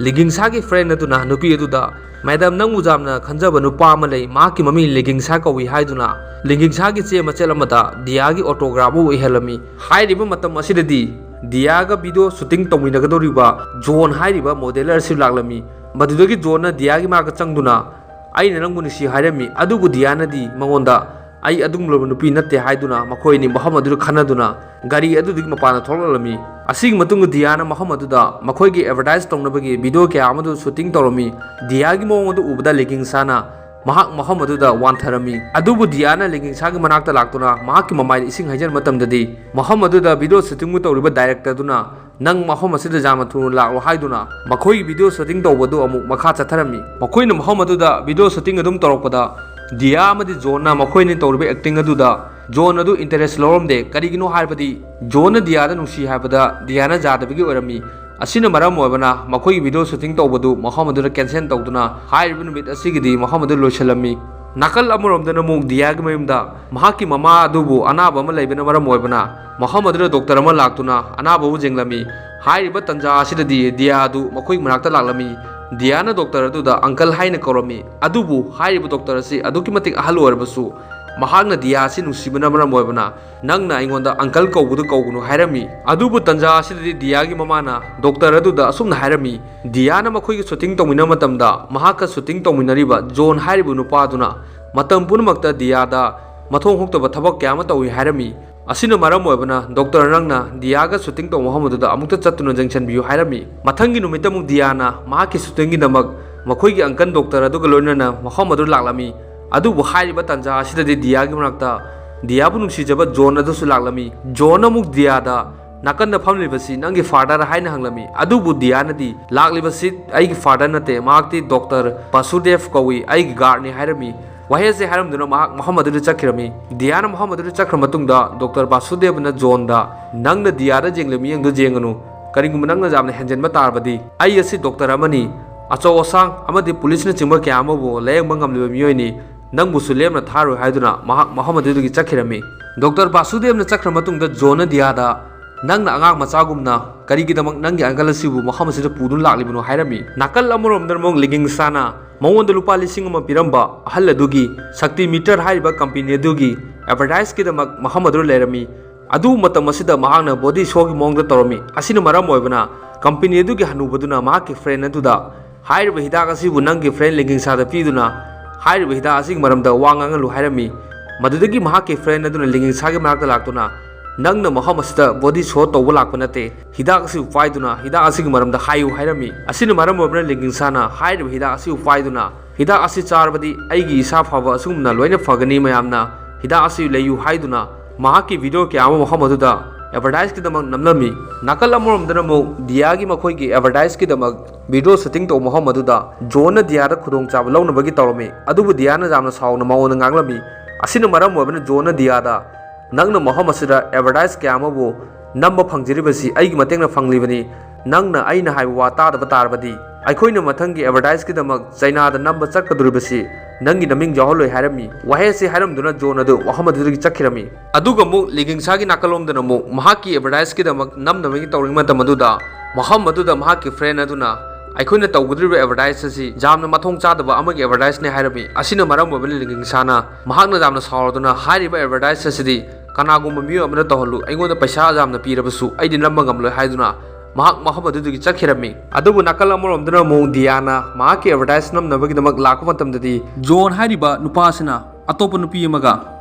ꯂꯤꯡꯒꯤꯡꯁꯥꯒꯤ friend ꯑꯗꯨꯅ ꯅꯨꯄꯤ ꯑꯗꯨꯗ, "Madam, ꯅꯪꯕꯨ ꯌꯥꯝꯅ ꯈꯟꯖꯕ ꯅꯨꯄꯥ ꯑꯃ ꯂꯩ, ꯃꯍꯥꯛꯀꯤ ꯃꯃꯤꯡ ꯂꯤꯡꯒꯤꯡꯁꯥ ꯀꯧꯏ" ꯍꯥꯏꯗꯨꯅ ꯂꯤꯡꯒꯤꯡꯁꯥꯒꯤ ꯆꯦ ꯃꯆꯦꯠ ꯑꯃꯗ ꯗꯤꯌꯥꯒꯤ autograph ꯑꯃ ꯏꯍꯜꯂꯝꯃꯤ꯫ ꯍꯥꯏꯔꯤꯕ ꯃꯇꯝ ꯑꯁꯤꯗꯗꯤ ꯗꯤꯌꯥꯒ video shooting ꯇꯧꯃꯤꯟꯅꯒꯗꯧꯔꯤꯕ ꯖꯣꯟ ꯍꯥꯏꯔꯤꯕ modeller ꯑꯁꯤ ꯂꯥꯛꯂꯝꯃꯤ꯫ ꯃꯗꯨꯗꯒꯤ ꯖꯣꯟꯅ ꯗꯤꯌꯥꯒꯤ ꯃꯅꯥꯛꯇ ꯆꯪꯗꯨꯅ, "ꯑꯩꯅ ꯅꯪꯕꯨ ꯅꯨꯡꯁꯤ" ꯍꯥꯏꯔꯝꯃꯤ꯫ ꯑꯗꯨꯕꯨ ꯗꯤꯌꯥꯅꯗꯤ ꯃꯉꯣꯟꯗ, "ꯑꯩ ꯑꯗꯨꯒꯨꯝꯂꯕ ꯅꯨꯄꯤ ꯅꯠꯇꯦ" ꯍꯥꯏꯗꯨꯅ ꯃꯈꯣꯏ ꯑꯅꯤ ꯃꯐꯝ ꯑꯗꯨꯗ ꯈꯟꯅꯗꯨꯅ ꯒꯥꯔꯤ ꯑꯗꯨꯗꯒꯤ ꯃꯄꯥꯟꯗ ꯊꯣꯛꯂꯛꯂꯝꯃꯤ꯫ ꯑꯁꯤꯒꯤ ꯃꯇꯨꯡꯗ ꯗꯤꯌꯥꯅ ꯃꯐꯝ ꯑꯗꯨꯗ ꯃꯈꯣꯏꯒꯤ advertise ꯇꯧꯅꯕꯒꯤ video ꯀꯌꯥ ꯑꯃꯗꯨ shooting ꯇꯧꯔꯝꯃꯤ꯫ ꯗꯤꯌꯥꯒꯤ ꯃꯑꯣꯡ ꯑꯗꯨ ꯎꯕꯗ ꯂꯤꯡꯒꯤꯡꯁꯥꯅ ꯃꯍꯥꯛ ꯃꯐꯝ ꯑꯗꯨꯗ ꯋꯥꯟꯊꯔꯝꯃꯤ꯫ ꯑꯗꯨꯕꯨ ꯗꯤꯌꯥꯅ ꯂꯤꯡꯒꯤꯡꯁꯥꯒꯤ ꯃꯅꯥꯛꯇ ꯂꯥꯛꯇꯨꯅ ꯃꯍꯥꯛꯀꯤ ꯃꯃꯥꯏꯗ ꯏꯁꯤꯡ ꯍꯩꯖꯤꯟꯕ ꯃꯇꯝꯗꯗꯤ, ꯃꯐꯝ ꯑꯗꯨꯗ video shootingꯕꯨ ꯇꯧꯔꯤꯕ director ꯑꯗꯨꯅ, "ꯅꯪ ꯃꯐꯝ ꯑꯁꯤꯗ ꯌꯥꯝꯅ ꯊꯨꯅ ꯂꯥꯛꯂꯣ" ꯍꯥꯏꯗꯨꯅ ꯃꯈꯣꯏꯒꯤ video shooting ꯇꯧꯕꯗꯨ ꯑꯃꯨꯛ ꯃꯈꯥ ꯆꯠꯊꯔꯝꯃꯤ꯫ ꯃꯈꯣꯏꯅ ꯃꯐꯝ ꯑꯗꯨꯗ video shooting ꯑꯗꯨꯝ ꯇꯧꯔꯛꯄꯗ, ꯗꯤꯌꯥ ꯑꯃꯗꯤ ꯖꯣꯟꯅ ꯃꯈꯣꯏꯅ ꯇꯧꯔꯤꯕ acting ꯑꯗꯨꯗ ꯖꯣꯟ ꯑꯗꯨ interest ꯂꯧꯔꯝꯗꯦ꯫ ꯀꯔꯤꯒꯤꯅꯣ ꯍꯥꯏꯔꯕꯗꯤ ꯖꯣꯟꯅ ꯗꯤꯌꯥꯗ ꯅꯨꯡꯁꯤ ꯍꯥꯏꯕꯗ ꯗꯤꯌꯥꯅ ꯌꯥꯗꯕꯒꯤ ꯑꯣꯏꯔꯝꯃꯤ꯫ ꯑꯁꯤꯅ ꯃꯔꯝ ꯑꯣꯏꯕꯅ ꯃꯈꯣꯏꯒꯤ video shooting ꯇꯧꯕꯗꯨ ꯃꯐꯝ ꯑꯗꯨꯗ cancel ꯇꯧꯗꯨꯅ ꯍꯥꯏꯔꯤꯕ ꯅꯨꯃꯤꯠ ꯑꯁꯤꯒꯤꯗꯤ ꯃꯐꯝ ꯑꯗꯨ ꯂꯣꯏꯁꯤꯜꯂꯝꯃꯤ꯫ ꯅꯥꯀꯜ ꯑꯃꯔꯣꯝꯗꯅ ꯑꯃꯨꯛ ꯗꯤꯌꯥꯒꯤ ꯃꯌꯨꯝꯗ ꯃꯍꯥꯛꯀꯤ ꯃꯃꯥ ꯑꯗꯨꯕꯨ ꯑꯅꯥꯕ ꯑꯃ ꯂꯩꯕꯅ ꯃꯔꯝ ꯑꯣꯏꯕꯅ ꯃꯐꯝ ꯑꯗꯨꯗ doctor ꯑꯃ ꯂꯥꯛꯇꯨꯅ ꯑꯅꯥꯕꯕꯨ ꯌꯦꯡꯂꯝꯃꯤ꯫ ꯍꯥꯏꯔꯤꯕ ꯇꯟꯖꯥ ꯑꯁꯤꯗꯗꯤ ꯗꯤꯌꯥ ꯑꯗꯨ ꯃꯈꯣꯏꯒꯤ ꯃꯅꯥꯛꯇ ꯂꯥꯛꯂꯝꯃꯤ꯫ ꯗꯤꯌꯥꯅ ꯗꯣꯛꯇꯔ ꯑꯗꯨꯗ ꯑꯪꯀꯜ ꯍꯥꯏꯅ ꯀꯧꯔꯝꯃꯤ꯫ ꯑꯗꯨꯕꯨ ꯍꯥꯏꯔꯤꯕ ꯗꯣꯛꯇꯔ ꯑꯁꯤ ꯑꯗꯨꯛꯀꯤ ꯃꯇꯤꯛ ꯑꯍꯜ ꯑꯣꯏꯔꯕꯁꯨ, ꯃꯍꯥꯛꯅ ꯗꯤꯌꯥ ꯑꯁꯤ ꯅꯨꯡꯁꯤꯕꯅ ꯃꯔꯝ ꯑꯣꯏꯕꯅ, "ꯅꯪꯅ ꯑꯩꯉꯣꯟꯗ ꯑꯪꯀꯜ ꯀꯧꯕꯗꯨ ꯀꯧꯒꯅꯨ" ꯍꯥꯏꯔꯝꯃꯤ꯫ ꯑꯗꯨꯕꯨ ꯇꯟꯖꯥ ꯑꯁꯤꯗꯗꯤ ꯗꯤꯌꯥꯒꯤ ꯃꯃꯥꯅ ꯗꯣꯛꯇꯔ ꯑꯗꯨꯗ ꯑꯁꯨꯝꯅ ꯍꯥꯏꯔꯝꯃꯤ, ꯗꯤꯌꯥꯅ ꯃꯈꯣꯏꯒꯤ ꯁꯨꯇꯤꯡ ꯇꯧꯃꯤꯟꯅꯕ ꯃꯇꯝꯗ ꯃꯍꯥꯛꯀ ꯁꯨꯇꯤꯡ ꯇꯧꯃꯤꯟꯅꯔꯤꯕ ꯖꯣꯟ ꯍꯥꯏꯔꯤꯕ ꯅꯨꯄꯥ ꯑꯗꯨꯅ ꯃꯇꯝ ꯄꯨꯝꯅꯃꯛꯇ ꯗꯤꯌꯥꯗ ꯃꯊꯣꯡ ꯍꯨꯛꯇꯕ ꯊꯕꯛ ꯀꯌꯥ ꯑꯃ ꯇꯧꯏ ꯍꯥꯏꯔꯝꯃꯤ꯫ ꯑꯁꯤꯅ ꯃꯔꯝ ꯑꯣꯏꯕꯅ ꯗꯣꯛꯇꯔ ꯅꯪꯅ ꯗꯤꯌꯥꯒ ꯁꯨꯇꯤꯡ ꯇꯧꯕ ꯃꯐꯝ ꯑꯗꯨꯗ ꯑꯃꯨꯛꯇ ꯆꯠꯇꯨꯅ ꯌꯦꯡꯁꯤꯟꯕꯤꯌꯨ ꯍꯥꯏꯔꯝꯃꯤ꯫ ꯃꯊꯪꯒꯤ ꯅꯨꯃꯤꯠꯇ ꯑꯃꯨꯛ ꯗꯤꯌꯥꯅ ꯃꯍꯥꯛꯀꯤ ꯁꯨꯇꯤꯡꯒꯤꯗꯃꯛ ꯃꯈꯣꯏꯒꯤ ꯑꯪꯀꯜ ꯗꯣꯛꯇꯔ ꯑꯗꯨꯒ ꯂꯣꯏꯅꯅ ꯃꯐꯝ ꯑꯗꯨ ꯂꯥꯛꯂꯝꯃꯤ꯫ ꯑꯗꯨꯕꯨ ꯍꯥꯏꯔꯤꯕ ꯇꯥꯟꯖꯥ ꯑꯁꯤꯗꯗꯤ ꯗꯤꯌꯥꯒꯤ ꯃꯅꯥꯛꯇ ꯗꯤꯌꯥꯕꯨ ꯅꯨꯡꯁꯤꯖꯕ ꯖꯣꯟ ꯑꯗꯨꯁꯨ ꯂꯥꯛꯂꯝꯃꯤ꯫ ꯖꯣꯟ ꯑꯃꯨꯛ ꯗꯤꯌꯥꯗ, "ꯅꯥꯀꯟꯗ ꯐꯝꯂꯤꯕꯁꯤ ꯅꯪꯒꯤ ꯐꯥꯗꯔ?" ꯍꯥꯏꯅ ꯍꯪꯂꯝꯃꯤ꯫ ꯑꯗꯨꯕꯨ ꯗꯤꯌꯥꯅꯗꯤ, "ꯂꯥꯛꯂꯤꯕꯁꯤ ꯑꯩꯒꯤ ꯐꯥꯗꯔ ꯅꯠꯇꯦ, ꯃꯍꯥꯛꯇꯤ ꯗꯣꯛꯇꯔ ꯕꯥꯁꯨꯗꯦꯕ ꯀꯧꯏ, ꯑꯩꯒꯤ ꯒꯥꯔꯗꯅꯤ" ꯍꯥꯏꯔꯝꯃꯤ꯫ ꯋꯥꯍꯩ ꯑꯁꯤ ꯍꯥꯏꯔꯝꯗꯨꯅ ꯃꯍꯥꯛ ꯃꯐꯝ ꯑꯗꯨꯗ ꯆꯠꯈꯤꯔꯝꯃꯤ꯫ ꯗꯤꯌꯥꯅ ꯃꯐꯝ ꯑꯗꯨꯗ ꯆꯠꯈ꯭ꯔ ꯃꯇꯨꯡꯗ ꯗꯣꯛꯇꯔ ꯕꯥꯁꯨꯗꯦꯕꯅ ꯖꯣꯟꯗ, "ꯅꯪꯅ ꯗꯤꯌꯥꯗ ꯌꯦꯡꯂꯤꯕ ꯃꯤꯠꯌꯦꯡꯗꯨ ꯌꯦꯡꯒꯅꯨ꯫ ꯀꯔꯤꯒꯨꯝꯕ ꯅꯪꯅ ꯌꯥꯝꯅ ꯍꯦꯟꯖꯤꯟꯕ ꯇꯥꯔꯕꯗꯤ, ꯑꯩ ꯑꯁꯤ ꯗꯣꯛꯇꯔ ꯑꯃꯅꯤ, ꯑꯆꯧ ꯑꯁꯥꯡ ꯑꯃꯗꯤ ꯄꯨꯂꯤꯁꯅꯆꯤꯡꯕ ꯀꯌꯥ ꯑꯃꯕꯨ ꯂꯥꯌꯦꯡꯕ ꯉꯝꯂꯤꯕ ꯃꯤꯑꯣꯏꯅꯤ, ꯅꯪꯕꯨꯁꯨ ꯂꯦꯝꯅ ꯊꯥꯔꯣꯏ" ꯍꯥꯏꯗꯨꯅ ꯃꯍꯥꯛ ꯃꯐꯝ ꯑꯗꯨꯗꯒꯤ ꯆꯠꯈꯤꯔꯝꯃꯤ꯫ ꯗꯣꯛꯇꯔ ꯕꯥꯁꯨꯗꯦꯕꯅ ꯆꯠꯈ꯭ꯔ ꯃꯇꯨꯡꯗ ꯖꯣꯟꯅ ꯗꯤꯌꯥꯗ, "ꯅꯪꯅ ꯑꯉꯥꯡ ꯃꯆꯥꯒꯨꯝꯅ ꯀꯔꯤꯒꯤꯗꯃꯛ ꯅꯪꯒꯤ ꯑꯪꯀꯜ ꯑꯁꯤꯕꯨ ꯃꯐꯝ ꯑꯁꯤꯗ ꯄꯨꯗꯨꯅ ꯂꯥꯛꯂꯤꯕꯅꯣ?" ꯍꯥꯏꯔꯝꯃꯤ꯫ ꯅꯥꯀꯜ ꯑꯃꯔꯣꯝꯗ ꯑꯃꯨꯛ ꯂꯤꯒꯤꯡꯁꯥꯅ ꯃꯉꯣꯟꯗ ꯂꯨꯄꯥ ꯂꯤꯁꯤꯡ ꯑꯃ ꯄꯤꯔꯝꯕ ꯑꯍꯜ ꯑꯗꯨꯒꯤ ꯁꯛꯇꯤ ꯃꯤꯇꯔ ꯍꯥꯏꯔꯤꯕ ꯀꯝꯄꯦꯅꯤ ꯑꯗꯨꯒꯤ ꯑꯦꯗꯚꯔꯇꯥꯏꯖꯀꯤꯗꯃꯛ ꯃꯐꯝ ꯑꯗꯨꯗ ꯂꯩꯔꯝꯃꯤ꯫ ꯑꯗꯨ ꯃꯇꯝ ꯑꯁꯤꯗ ꯃꯍꯥꯛꯅ ꯕꯣꯗꯤ ꯁꯣꯒꯤ ꯃꯑꯣꯡꯗ ꯇꯧꯔꯝꯃꯤ꯫ ꯑꯁꯤꯅ ꯃꯔꯝ ꯑꯣꯏꯕꯅ ꯀꯝꯄꯦꯅꯤ ꯑꯗꯨꯒꯤ ꯍꯅꯨꯕꯗꯨꯅ ꯃꯍꯥꯛꯀꯤ ꯐ꯭ꯔꯦꯟ ꯑꯗꯨꯗ, "ꯍꯥꯏꯔꯤꯕ ꯍꯤꯗꯥꯛ ꯑꯁꯤꯕꯨ ꯅꯪꯒꯤ ꯐ꯭ꯔꯦꯟ ꯂꯤꯒꯤꯡꯁꯥꯗ ꯄꯤꯗꯨꯅ ꯍꯥꯏꯔꯤꯕ ꯍꯤꯗꯥꯛ ꯑꯁꯤꯒꯤ ꯃꯔꯝꯗ ꯋꯥ ꯉꯥꯡꯍꯜꯂꯨ" ꯍꯥꯏꯔꯝꯃꯤ꯫ ꯃꯗꯨꯗꯒꯤ ꯃꯍꯥꯛꯀꯤ ꯐ꯭ꯔꯦꯟ ꯑꯗꯨꯅ ꯂꯤꯒꯤꯡꯁꯥꯒꯤ ꯃꯅꯥꯛꯇ ꯂꯥꯛꯇꯨꯅ, "ꯅꯪꯅ ꯃꯐꯝ ꯑꯁꯤꯗ ꯕꯣꯗꯤ ꯁꯣ ꯇꯧꯕ ꯂꯥꯛꯄ ꯅꯠꯇꯦ, ꯍꯤꯗꯥꯛ ꯑꯁꯤꯕꯨ ꯄꯥꯏꯗꯨꯅ ꯍꯤꯗꯥꯛ ꯑꯁꯤꯒꯤ ꯃꯔꯝꯗ ꯍꯥꯏꯌꯨ" ꯍꯥꯏꯔꯝꯃꯤ꯫ ꯑꯁꯤꯅ ꯃꯔꯝ ꯑꯣꯏꯕꯅ ꯂꯤꯒꯤꯡꯁꯥꯅ ꯍꯥꯏꯔꯤꯕ ꯍꯤꯗꯥꯛ ꯑꯁꯤꯕꯨ ꯄꯥꯏꯗꯨꯅ, "ꯍꯤꯗꯥꯛ ꯑꯁꯤ ꯆꯥꯔꯕꯗꯤ ꯑꯩꯒꯤ ꯏꯁꯥ ꯐꯕ ꯑꯁꯤꯒꯨꯝꯅ ꯂꯣꯏꯅ ꯐꯒꯅꯤ, ꯃꯌꯥꯝꯅ ꯍꯤꯗꯥꯛ ꯑꯁꯤ ꯂꯩꯌꯨ" ꯍꯥꯏꯗꯨꯅ ꯃꯍꯥꯛꯀꯤ ꯚꯤꯗꯤꯑꯣ ꯀꯌꯥ ꯑꯃ ꯃꯐꯝ ꯑꯗꯨꯗ ꯑꯦꯗꯚꯔꯇꯥꯏꯖꯀꯤꯗꯃꯛ ꯅꯝꯂꯝꯃꯤ꯫ ꯅꯥꯀꯜ ꯑꯃꯔꯣꯝꯗꯅ ꯑꯃꯨꯛ ꯗꯤꯌꯥꯒꯤ ꯃꯈꯣꯏꯒꯤ ꯑꯦꯗꯚꯔꯇꯥꯏꯖꯀꯤꯗꯃꯛ ꯚꯤꯗꯤꯑꯣ ꯁꯨꯇꯤꯡ ꯇꯧꯕ ꯃꯐꯝ ꯑꯗꯨꯗ ꯖꯣꯟꯅ ꯗꯤꯌꯥꯗ ꯈꯨꯗꯣꯡꯆꯥꯕ ꯂꯧꯅꯕꯒꯤ ꯇꯧꯔꯝꯃꯤ꯫ ꯑꯗꯨꯕꯨ ꯗꯤꯌꯥꯅ ꯌꯥꯝꯅ ꯁꯥꯎꯅ ꯃꯉꯣꯟꯗ ꯉꯥꯡꯂꯝꯃꯤ꯫ ꯑꯁꯤꯅ ꯃꯔꯝ ꯑꯣꯏꯕꯅ ꯖꯣꯟꯅ ꯗꯤꯌꯥꯗ, "ꯅꯪꯅ ꯃꯐꯝ ꯑꯁꯤꯗ ꯑꯦꯗꯚꯔꯇꯥꯏꯖ ꯀꯌꯥ ꯑꯃꯕꯨ ꯅꯝꯕ ꯐꯪꯖꯔꯤꯕꯁꯤ ꯑꯩꯒꯤ ꯃꯇꯦꯡꯅ ꯐꯪꯂꯤꯕꯅꯤ꯫ ꯅꯪꯅ ꯑꯩꯅ ꯍꯥꯏꯕ ꯋꯥ ꯇꯥꯗꯕ ꯇꯥꯔꯕꯗꯤ, ꯑꯩꯈꯣꯏꯅ ꯃꯊꯪꯒꯤ ꯑꯦꯗꯚꯔꯇꯥꯏꯖꯀꯤꯗꯃꯛ ꯆꯩꯅꯥꯗ ꯅꯝꯕ ꯆꯠꯀꯗꯧꯔꯤꯕꯁꯤ ꯅꯪꯒꯤ ꯅꯃꯤꯡ ꯌꯥꯎꯍꯜꯂꯣꯏ" ꯍꯥꯏꯔꯝꯃꯤ꯫ ꯋꯥꯍꯩ ꯑꯁꯤ ꯍꯥꯏꯔꯝꯗꯨꯅ ꯖꯣꯟ ꯑꯗꯨ ꯃꯐꯝ ꯑꯗꯨꯗꯒꯤ ꯆꯠꯈꯤꯔꯝꯃꯤ꯫ ꯑꯗꯨꯒ ꯑꯃꯨꯛ ꯂꯤꯒꯤꯡꯁꯥꯒꯤ ꯅꯥꯀꯜꯂꯣꯝꯗꯅ ꯑꯃꯨꯛ ꯃꯍꯥꯛꯀꯤ ꯑꯦꯗꯚꯔꯇꯥꯏꯖꯀꯤꯗꯃꯛ ꯅꯝꯅꯕꯒꯤ ꯇꯧꯔꯤꯉꯩ ꯃꯇꯝ ꯑꯗꯨꯗ ꯃꯐꯝ ꯑꯗꯨꯗ ꯃꯍꯥꯛꯀꯤ ꯐ꯭ꯔꯦꯟ ꯑꯗꯨꯅ, "ꯑꯩꯈꯣꯏꯅ ꯇꯧꯒꯗꯧꯔꯤꯕ ꯑꯦꯗꯚꯔꯇꯥꯏꯁ ꯑꯁꯤ ꯌꯥꯝꯅ ꯃꯊꯣꯡ ꯆꯥꯗꯕ ꯑꯃꯒꯤ ꯑꯦꯗꯚꯔꯇꯥꯏꯁꯅꯤ" ꯍꯥꯏꯔꯝꯃꯤ꯫ ꯑꯁꯤꯅ ꯃꯔꯝ ꯑꯣꯏꯕꯅ ꯂꯤꯡꯒꯤꯡꯁꯥꯅ ꯃꯍꯥꯛꯅ ꯌꯥꯝꯅ ꯁꯥꯎꯔꯗꯨꯅ, "ꯍꯥꯏꯔꯤꯕ ꯑꯦꯗꯚꯔꯇꯥꯏꯁ ꯑꯁꯤꯗꯤ ꯀꯅꯥꯒꯨꯝꯕ ꯃꯤꯑꯣꯏ ꯑꯃꯅ ꯇꯧꯍꯜꯂꯨ, ꯑꯩꯉꯣꯟꯗ ꯄꯩꯁꯥ ꯌꯥꯝꯅ ꯄꯤꯔꯕꯁꯨ ꯑꯩꯗꯤ ꯅꯝꯕ ꯉꯝꯂꯣꯏ" ꯍꯥꯏꯗꯨꯅ ꯃꯍꯥꯛ ꯃꯐꯝ ꯑꯗꯨꯗꯒꯤ ꯆꯠꯈꯤꯔꯝꯃꯤ꯫ ꯑꯗꯨꯕꯨ ꯅꯥꯀꯜ ꯑꯃꯔꯣꯝꯗꯅ ꯑꯃꯨꯛ ꯗꯤꯌꯥꯅ ꯃꯍꯥꯛꯀꯤ ꯑꯦꯗꯚꯔꯇꯥꯏꯁ ꯅꯝꯅꯕꯒꯤꯗꯃꯛ ꯂꯥꯛꯄ ꯃꯇꯝꯗꯗꯤ, ꯖꯣꯟ ꯍꯥꯏꯔꯤꯕ ꯅꯨꯄꯥ ꯑꯁꯤꯅ ꯑꯇꯣꯞꯄ ꯅꯨꯄꯤ ꯑꯃꯒ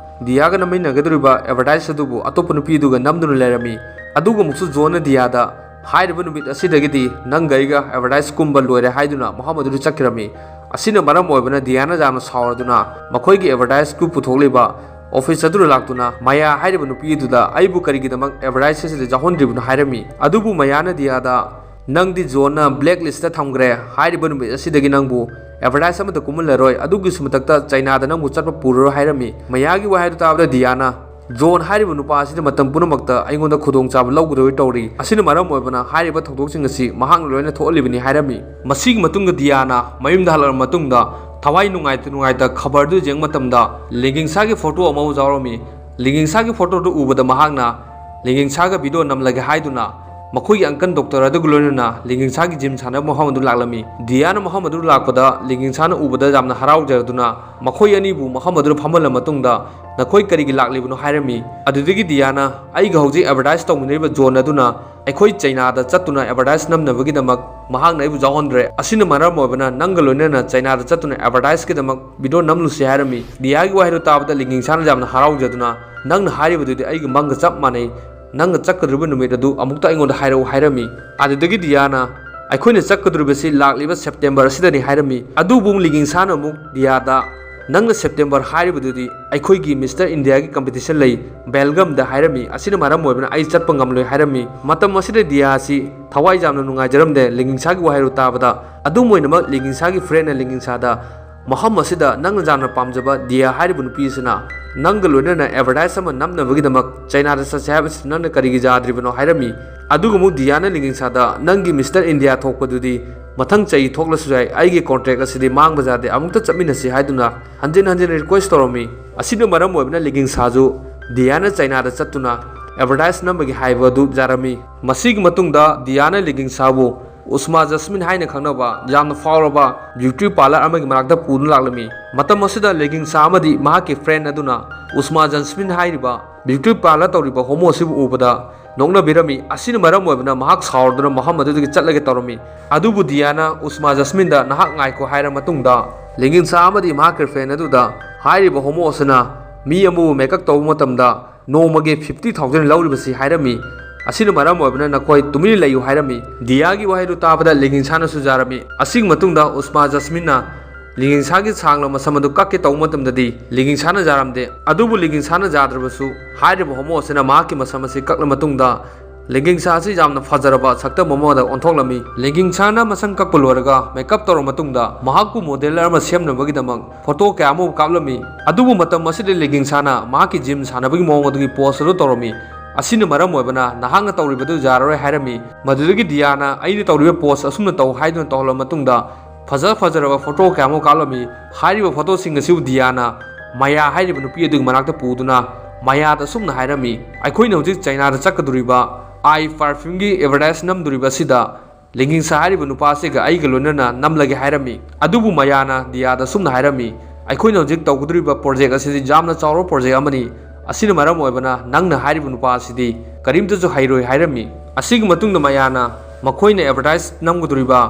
ꯗꯤꯌꯥꯒ ꯅꯝꯃꯤꯟꯅꯒꯗꯧꯔꯤꯕ ꯑꯦꯗꯚꯔꯇꯥꯏꯁ ꯑꯗꯨꯕꯨ ꯑꯇꯣꯞꯄ ꯅꯨꯄꯤ ꯑꯗꯨꯒ ꯅꯝꯗꯨꯅ ꯂꯩꯔꯝꯃꯤ꯫ ꯑꯗꯨꯒ ꯑꯃꯨꯛꯁꯨ ꯖꯣꯟꯅ ꯗꯤꯌꯥꯗ, "ꯍꯥꯏꯔꯤꯕ ꯅꯨꯃꯤꯠ ꯑꯁꯤꯗꯒꯤꯗꯤ ꯅꯪꯒ ꯑꯩꯒ ꯑꯦꯗꯚꯔꯇꯥꯏꯁ ꯀꯨꯝꯕ ꯂꯣꯏꯔꯦ" ꯍꯥꯏꯗꯨꯅ ꯃꯐꯝ ꯑꯗꯨꯗ ꯆꯠꯈꯤꯔꯝꯃꯤ꯫ ꯑꯁꯤꯅ ꯃꯔꯝ ꯑꯣꯏꯕꯅ ꯗꯤꯌꯥꯅ ꯌꯥꯝꯅ ꯁꯥꯎꯔꯗꯨꯅ ꯃꯈꯣꯏꯒꯤ ꯑꯦꯗꯚꯔꯇꯥꯏꯁꯀꯤ ꯄꯨꯊꯣꯛꯂꯤꯕ ꯑꯣꯐꯤꯁ ꯑꯗꯨꯗ ꯂꯥꯛꯇꯨꯅ ꯃꯌꯥ ꯍꯥꯏꯔꯤꯕ ꯅꯨꯄꯤ ꯑꯗꯨꯗ, "ꯑꯩꯕꯨ ꯀꯔꯤꯒꯤꯗꯃꯛ ꯑꯦꯗꯚꯔꯇꯥꯏꯁ ꯑꯁꯤꯗ ꯌꯥꯎꯍꯟꯗ꯭ꯔꯤꯕꯅꯣ?" ꯍꯥꯏꯔꯝꯃꯤ꯫ ꯑꯗꯨꯕꯨ ꯃꯌꯥꯅ ꯗꯤꯌꯥꯗ, "ꯅꯪꯗꯤ ꯖꯣꯟꯅ ꯕ꯭ꯂꯦꯛ ꯂꯤꯁꯇ ꯊꯝꯈ꯭ꯔꯦ꯫ ꯍꯥꯏꯔꯤꯕ ꯅꯨꯃꯤꯠ ꯑꯁꯤꯗꯒꯤ ꯅꯪꯕꯨ ꯑꯦꯗꯚꯔꯇꯥꯏꯁ ꯑꯃꯠꯇ ꯀꯨꯝꯍꯜꯂꯔꯣꯏ꯫ ꯑꯗꯨꯒꯤꯁꯨ ꯃꯊꯛꯇ ꯆꯩꯅꯥꯗ ꯅꯪꯕꯨ ꯆꯠꯄ ꯄꯨꯔꯔꯣꯏ" ꯍꯥꯏꯔꯝꯃꯤ꯫ ꯃꯌꯥꯒꯤ ꯋꯥꯍꯩꯗꯨ ꯇꯥꯕꯗ ꯗꯤꯌꯥꯅ, "ꯖꯣꯟ ꯍꯥꯏꯔꯤꯕ ꯅꯨꯄꯥ ꯑꯁꯤꯅ ꯃꯇꯝ ꯄꯨꯝꯅꯃꯛꯇ ꯑꯩꯉꯣꯟꯗ ꯈꯨꯗꯣꯡꯆꯥꯕ ꯂꯧꯒꯗꯕꯩ ꯇꯧꯔꯤ꯫ ꯑꯁꯤꯅ ꯃꯔꯝ ꯑꯣꯏꯕꯅ ꯍꯥꯏꯔꯤꯕ ꯊꯧꯗꯣꯛꯁꯤꯡ ꯑꯁꯤ ꯃꯍꯥꯛꯅ ꯂꯣꯏꯅ ꯊꯣꯛꯍꯜꯂꯤꯕꯅꯤ" ꯍꯥꯏꯔꯝꯃꯤ꯫ ꯃꯁꯤꯒꯤ ꯃꯇꯨꯡꯗ ꯗꯤꯌꯥꯅ ꯃꯌꯨꯝꯗ ꯍꯜꯂꯛꯂꯕ ꯃꯇꯨꯡꯗ ꯊꯋꯥꯏ ꯅꯨꯡꯉꯥꯏꯇ ꯅꯨꯡꯉꯥꯏꯇ ꯈꯕꯔꯗꯨ ꯌꯦꯡꯕ ꯃꯇꯝꯗ ꯂꯤꯡꯒꯤꯡꯁꯥꯒꯤ ꯐꯣꯇꯣ ꯑꯃ ꯌꯥꯎꯔꯝꯃꯤ꯫ ꯂꯤꯡꯒꯤꯡꯁꯥꯒꯤ ꯐꯣꯇꯣꯗꯨ ꯎꯕꯗ ꯃꯍꯥꯛꯅ ꯂꯤꯡꯒꯤꯡꯁꯥꯒ ꯚꯤꯗꯤꯑꯣ ꯅꯝꯂꯒꯦ ꯍꯥꯏꯗꯨꯅ ꯃꯈꯣꯏꯒꯤ ꯑꯪꯀꯜ ꯗꯣꯛꯇꯔ ꯑꯗꯨꯒ ꯂꯣꯏꯅꯅ ꯂꯤꯡꯒꯤꯡꯁꯥꯒꯤ ꯖꯤꯝ ꯁꯥꯟꯅꯕ ꯃꯐꯝ ꯑꯗꯨ ꯂꯥꯛꯂꯝꯃꯤ꯫ ꯗꯤꯌꯥꯅ ꯃꯐꯝ ꯑꯗꯨ ꯂꯥꯛꯄꯗ ꯂꯤꯡꯒꯤꯡꯁꯥꯅ ꯎꯕꯗ ꯌꯥꯝꯅ ꯍꯔꯥꯎꯖꯔꯗꯨꯅ ꯃꯈꯣꯏ ꯑꯅꯤꯕꯨ ꯃꯐꯝ ꯑꯗꯨꯗ ꯐꯝꯍꯜꯂ ꯃꯇꯨꯡꯗ, "ꯅꯈꯣꯏ ꯀꯔꯤꯒꯤ ꯂꯥꯛꯂꯤꯕꯅꯣ?" ꯍꯥꯏꯔꯝꯃꯤ꯫ ꯑꯗꯨꯗꯒꯤ ꯗꯤꯌꯥꯅ, "ꯑꯩꯒ ꯍꯧꯖꯤꯛ ꯑꯦꯗꯚꯔꯇꯥꯏꯁ ꯇꯧꯃꯤꯟꯅꯔꯤꯕ ꯖꯣꯟ ꯑꯗꯨꯅ ꯑꯩꯈꯣꯏ ꯆꯩꯅꯥꯗ ꯆꯠꯇꯨꯅ ꯑꯦꯗꯚꯔꯇꯥꯏꯁ ꯅꯝꯅꯕꯒꯤꯗꯃꯛ ꯃꯍꯥꯛꯅ ꯑꯩꯕꯨ ꯌꯥꯎꯍꯟꯗ꯭ꯔꯦ꯫ ꯑꯁꯤꯅ ꯃꯔꯝ ꯑꯣꯏꯕꯅ ꯅꯪꯒ ꯂꯣꯏꯅꯅ ꯆꯩꯅꯥꯗ ꯆꯠꯇꯨꯅ ꯑꯦꯗꯚꯔꯇꯥꯏꯁꯀꯤꯗꯃꯛ ꯚꯤꯗꯤꯑꯣ ꯅꯝꯂꯨꯁꯤ" ꯍꯥꯏꯔꯝꯃꯤ꯫ ꯗꯤꯌꯥꯒꯤ ꯋꯥꯍꯩꯗꯨ ꯇꯥꯕꯗ ꯂꯤꯡꯒꯤꯡꯁꯥꯅ ꯌꯥꯝꯅ ꯍꯔꯥꯎꯖꯗꯨꯅ, "ꯅꯪꯅ ꯍꯥꯏꯔꯤꯕꯗꯨꯗꯤ ꯑꯩꯒꯤ ꯃꯪꯒ ꯆꯞ ꯃꯥꯟꯅꯩ꯫ ꯅꯪꯅ ꯆꯠꯀꯗꯧꯔꯤꯕ ꯅꯨꯃꯤꯠ ꯑꯗꯨ ꯑꯃꯨꯛꯇ ꯑꯩꯉꯣꯟꯗ ꯍꯥꯏꯔꯛꯎ" ꯍꯥꯏꯔꯝꯃꯤ꯫ ꯑꯗꯨꯗꯒꯤ ꯗꯤꯌꯥꯅ, "ꯑꯩꯈꯣꯏꯅ ꯆꯠꯀꯗꯧꯔꯤꯕꯁꯤ ꯂꯥꯛꯂꯤꯕ ꯁꯦꯞꯇꯦꯝꯕꯔ ꯑꯁꯤꯗꯅꯤ" ꯍꯥꯏꯔꯝꯃꯤ꯫ ꯑꯗꯨꯕꯨ ꯂꯤꯡꯒꯤꯡꯁꯥꯅ ꯑꯃꯨꯛ ꯗꯤꯌꯥꯗ, "ꯅꯪꯅ ꯁꯦꯞꯇꯦꯝꯕꯔ ꯍꯥꯏꯔꯤꯕꯗꯨꯗꯤ ꯑꯩꯈꯣꯏꯒꯤ ꯃꯤꯁꯇꯔ ꯏꯟꯗꯤꯌꯥꯒꯤ ꯀꯝꯄꯤꯇꯤꯁꯟ ꯂꯩ ꯕꯦꯜꯒꯝꯗ" ꯍꯥꯏꯔꯝꯃꯤ꯫ ꯑꯁꯤꯅ ꯃꯔꯝ ꯑꯣꯏꯕꯅ ꯑꯩ ꯆꯠꯄ ꯉꯝꯂꯣꯏ ꯍꯥꯏꯔꯝꯃꯤ꯫ ꯃꯇꯝ ꯑꯁꯤꯗ ꯗꯤꯌꯥ ꯑꯁꯤ ꯊꯋꯥꯏ ꯌꯥꯝꯅ ꯅꯨꯡꯉꯥꯏꯖꯔꯝꯗꯦ ꯂꯤꯡꯒꯤꯡꯁꯥꯒꯤ ꯋꯥꯍꯩꯗꯨ ꯇꯥꯕꯗ꯫ ꯑꯗꯨꯝ ꯑꯣꯏꯅꯃꯛ ꯂꯤꯡꯒꯤꯡꯁꯥꯒꯤ ꯐ꯭ꯔꯦꯟꯅ ꯂꯤꯡꯒꯤꯡꯁꯥꯗ, "ꯃꯐꯝ ꯑꯁꯤꯗ ꯅꯪꯅ ꯌꯥꯝꯅ ꯄꯥꯝꯖꯕ ꯗꯤꯌꯥ ꯍꯥꯏꯔꯤꯕ ꯅꯨꯄꯤ ꯑꯁꯤꯅ ꯅꯪꯒ ꯂꯣꯏꯅꯅ ꯑꯦꯗꯚꯔꯇꯥꯏꯁ ꯑꯃ ꯅꯝꯅꯕꯒꯤꯗꯃꯛ ꯆꯩꯅꯥꯗ ꯆꯠꯁꯦ ꯍꯥꯏꯕꯁꯤ ꯅꯪꯅ ꯀꯔꯤꯒꯤ ꯌꯥꯗ꯭ꯔꯤꯕꯅꯣ?" ꯍꯥꯏꯔꯝꯃꯤ꯫ ꯑꯗꯨꯒ ꯑꯃꯨꯛ ꯗꯤꯌꯥꯅ ꯂꯤꯡꯒꯤꯡꯁꯥꯗ, "ꯅꯪꯒꯤ ꯃꯤꯁꯇꯔ ꯏꯟꯗꯤꯌꯥ ꯊꯣꯛꯄꯗꯨꯗꯤ ꯃꯊꯪ ꯆꯍꯤ ꯊꯣꯛꯂꯁꯨ ꯌꯥꯏ, ꯑꯩꯒꯤ ꯀꯣꯟꯇ꯭ꯔꯦꯛ ꯑꯁꯤꯗꯤ ꯃꯥꯡꯕ ꯌꯥꯗꯦ, ꯑꯃꯨꯛꯇ ꯆꯠꯃꯤꯟꯅꯁꯤ" ꯍꯥꯏꯗꯨꯅ ꯍꯟꯖꯤꯟ ꯍꯟꯖꯤꯟ ꯔꯤꯀ꯭ꯋꯦꯁ ꯇꯧꯔꯝꯃꯤ꯫ ꯑꯁꯤꯅ ꯃꯔꯝ ꯑꯣꯏꯕꯅ ꯂꯤꯡꯒꯤꯡꯁꯥꯁꯨ ꯗꯤꯌꯥꯅ ꯆꯩꯅꯥꯗ ꯆꯠꯇꯨꯅ ꯑꯦꯗꯚꯔꯇꯥꯏꯁ ꯅꯝꯕꯒꯤ ꯍꯥꯏꯕ ꯑꯗꯨ ꯌꯥꯔꯝꯃꯤ꯫ ꯃꯁꯤꯒꯤ ꯃꯇꯨꯡꯗ ꯗꯤꯌꯥꯅ ꯂꯤꯡꯒꯤꯡꯁꯥꯕꯨ ꯎꯁꯃꯥ ꯖꯁꯃꯤꯟ ꯍꯥꯏꯅ ꯈꯪꯅꯕ ꯌꯥꯝꯅ ꯐꯥꯎꯔꯕ ꯕ꯭ꯌꯨꯇꯤ ꯄꯥꯔꯂꯔ ꯑꯃꯒꯤ ꯃꯅꯥꯛꯇ ꯄꯨꯗꯨꯅ ꯂꯥꯛꯂꯝꯃꯤ꯫ ꯃꯇꯝ ꯑꯁꯤꯗ ꯂꯦꯒꯤꯡꯁꯥ ꯑꯃꯗꯤ ꯃꯍꯥꯛꯀꯤ ꯐ꯭ꯔꯦꯟ ꯑꯗꯨꯅ ꯎꯁꯃꯥ ꯖꯁꯃꯤꯟ ꯍꯥꯏꯔꯤꯕ ꯕ꯭ꯌꯨꯇꯤ ꯄꯥꯔꯂꯔ ꯇꯧꯔꯤꯕ ꯍꯣꯃꯣ ꯑꯁꯤꯕꯨ ꯎꯕꯗ ꯅꯣꯛꯅꯕꯤꯔꯝꯃꯤ꯫ ꯑꯁꯤꯅ ꯃꯔꯝ ꯑꯣꯏꯕꯅ ꯃꯍꯥꯛ ꯁꯥꯎꯔꯗꯨꯅ ꯃꯐꯝ ꯑꯗꯨꯗꯒꯤ ꯆꯠꯂꯒꯦ ꯇꯧꯔꯝꯃꯤ꯫ ꯑꯗꯨꯕꯨ ꯗꯤꯌꯥꯅ ꯎꯁꯃꯥ ꯖꯁꯃꯤꯟꯗ "ꯅꯍꯥꯛ ꯉꯥꯏꯈꯣ" ꯍꯥꯏꯔ ꯃꯇꯨꯡꯗ ꯂꯦꯒꯤꯡꯁꯥ ꯑꯃꯗꯤ ꯃꯍꯥꯛꯀꯤ ꯐ꯭ꯔꯦꯟ ꯑꯗꯨꯗ ꯍꯥꯏꯔꯤꯕ ꯍꯣꯃꯣ ꯑꯁꯤꯅ ꯃꯤ ꯑꯃꯕꯨ ꯃꯦꯀꯞ ꯇꯧꯕ ꯃꯇꯝꯗ ꯅꯣꯡꯃꯒꯤ ꯐꯤꯐꯇꯤ ꯊꯥꯎꯖꯟ ꯂꯧꯔꯤꯕꯁꯤ ꯍꯥꯏꯔꯝꯃꯤ꯫ ꯑꯁꯤꯅ ꯃꯔꯝ ꯑꯣꯏꯕꯅ ꯅꯈꯣꯏ ꯇꯨꯃꯤꯟꯅ ꯂꯩꯌꯨ ꯍꯥꯏꯔꯝꯃꯤ꯫ ꯗꯤꯌꯥꯒꯤ ꯋꯥꯍꯩꯗꯨ ꯇꯥꯕꯗ ꯂꯦꯒꯤꯡꯁꯥꯅꯁꯨ ꯌꯥꯔꯝꯃꯤ꯫ ꯑꯁꯤꯒꯤ ꯃꯇꯨꯡꯗ ꯎꯁꯃꯥ ꯖꯁꯃꯤꯟꯅ ꯂꯦꯒꯤꯡꯁꯥꯒꯤ ꯁꯥꯡꯂꯕ ꯃꯁꯝ ꯑꯗꯨ ꯀꯛꯀꯦ ꯇꯧꯕ ꯃꯇꯝꯗꯗꯤ ꯂꯦꯒꯤꯡꯁꯥꯅ ꯌꯥꯔꯝꯗꯦ꯫ ꯑꯗꯨꯕꯨ ꯂꯦꯒꯤꯡꯁꯥꯅ ꯌꯥꯗ꯭ꯔꯕꯁꯨ ꯍꯥꯏꯔꯤꯕ ꯍꯣꯃꯣ ꯑꯁꯤꯅ ꯃꯍꯥꯛꯀꯤ ꯃꯁꯝ ꯑꯁꯤ ꯀꯛꯂ ꯃꯇꯨꯡꯗ ꯂꯦꯒꯤꯡꯁꯥ ꯑꯁꯤ ꯌꯥꯝꯅ ꯐꯖꯔꯕ ꯁꯛꯇꯝ ꯑꯃꯗ ꯑꯣꯟꯊꯣꯛꯂꯝꯃꯤ꯫ ꯂꯦꯒꯤꯡꯁꯥꯅ ꯃꯁꯝ ꯀꯛꯄ ꯂꯣꯏꯔꯒ ꯃꯦꯀꯞ ꯇꯧꯔꯕ ꯃꯇꯨꯡꯗ ꯃꯍꯥꯛꯄꯨ ꯃꯣꯗꯦꯂꯔ ꯑꯃ ꯁꯦꯝꯅꯕꯒꯤꯗꯃꯛ ꯐꯣꯇꯣ ꯀꯌꯥ ꯑꯃ ꯀꯥꯞꯂꯝꯃꯤ꯫ ꯑꯗꯨꯕꯨ ꯃꯇꯝ ꯑꯁꯤꯗ ꯂꯦꯒꯤꯡꯁꯥꯅ ꯃꯍꯥꯛꯀꯤ ꯖꯤꯝ ꯁꯥꯟꯅꯕꯒꯤ ꯃꯑꯣꯡ ꯑꯗꯨꯒꯤ ꯄꯣꯁ ꯑꯗꯨ ꯇꯧꯔꯝꯃꯤ꯫ ꯑꯁꯤꯅ ꯃꯔꯝ ꯑꯣꯏꯕꯅ ꯅꯍꯥꯛꯅ ꯇꯧꯔꯤꯕꯗꯨ ꯌꯥꯔꯔꯣꯏ ꯍꯥꯏꯔꯝꯃꯤ꯫ ꯃꯗꯨꯗꯒꯤ ꯗꯤꯌꯥꯅ "ꯑꯩꯅ ꯇꯧꯔꯤꯕ ꯄꯣꯁ ꯑꯁꯨꯝꯅ ꯇꯧ" ꯍꯥꯏꯗꯨꯅ ꯇꯧꯍꯜꯂꯕ ꯃꯇꯨꯡꯗ ꯐꯖ ꯐꯖꯔꯕ ꯐꯣꯇꯣ ꯀꯌꯥ ꯑꯃ ꯀꯥꯞꯂꯝꯃꯤ꯫ ꯍꯥꯏꯔꯤꯕ ꯐꯣꯇꯣꯁꯤꯡ ꯑꯁꯤꯕꯨ ꯗꯤꯌꯥꯅ ꯃꯌꯥ ꯍꯥꯏꯔꯤꯕ ꯅꯨꯄꯤ ꯑꯗꯨꯒꯤ ꯃꯅꯥꯛꯇ ꯄꯨꯗꯨꯅ ꯃꯌꯥꯗ ꯑꯁꯨꯝꯅ ꯍꯥꯏꯔꯝꯃꯤ, "ꯑꯩꯈꯣꯏꯅ ꯍꯧꯖꯤꯛ ꯆꯩꯅꯥꯗ ꯆꯠꯀꯗꯧꯔꯤꯕ ꯑꯥꯏ ꯄꯔꯐ꯭ꯌꯨꯝꯒꯤ ꯑꯦꯗꯚꯔꯇꯥꯏꯁ ꯅꯝꯗꯧꯔꯤꯕ ꯑꯁꯤꯗ ꯂꯦꯒꯤꯡꯁꯥ ꯍꯥꯏꯔꯤꯕ ꯅꯨꯄꯥ ꯑꯁꯤꯒ ꯑꯩꯒ ꯂꯣꯏꯅꯅ ꯅꯝꯂꯒꯦ" ꯍꯥꯏꯔꯝꯃꯤ꯫ ꯑꯗꯨꯕꯨ ꯃꯌꯥꯅ ꯗꯤꯌꯥꯗ ꯑꯁꯨꯝꯅ ꯍꯥꯏꯔꯝꯃꯤ, "ꯑꯩꯈꯣꯏꯅ ꯍꯧꯖꯤꯛ ꯇꯧꯒꯗꯧꯔꯤꯕ ꯄ꯭ꯔꯣꯖꯦꯛ ꯑꯁꯤꯗꯤ ꯌꯥꯝꯅ ꯆꯥꯎꯔꯕ ꯄ꯭ꯔꯣꯖꯦꯛ ꯑꯃꯅꯤ꯫ ꯑꯁꯤꯅ ꯃꯔꯝ ꯑꯣꯏꯕꯅ ꯅꯪꯅ ꯍꯥꯏꯔꯤꯕ ꯅꯨꯄꯥ ꯑꯁꯤꯗꯤ ꯀꯔꯤꯝꯇꯁꯨ ꯍꯩꯔꯣꯏ" ꯍꯥꯏꯔꯝꯃꯤ꯫ ꯑꯁꯤꯒꯤ ꯃꯇꯨꯡꯗ ꯃꯌꯥꯅ ꯃꯈꯣꯏꯅ ꯑꯦꯗꯚꯔꯇꯥꯏꯁ ꯅꯝꯒꯗꯧꯔꯤꯕ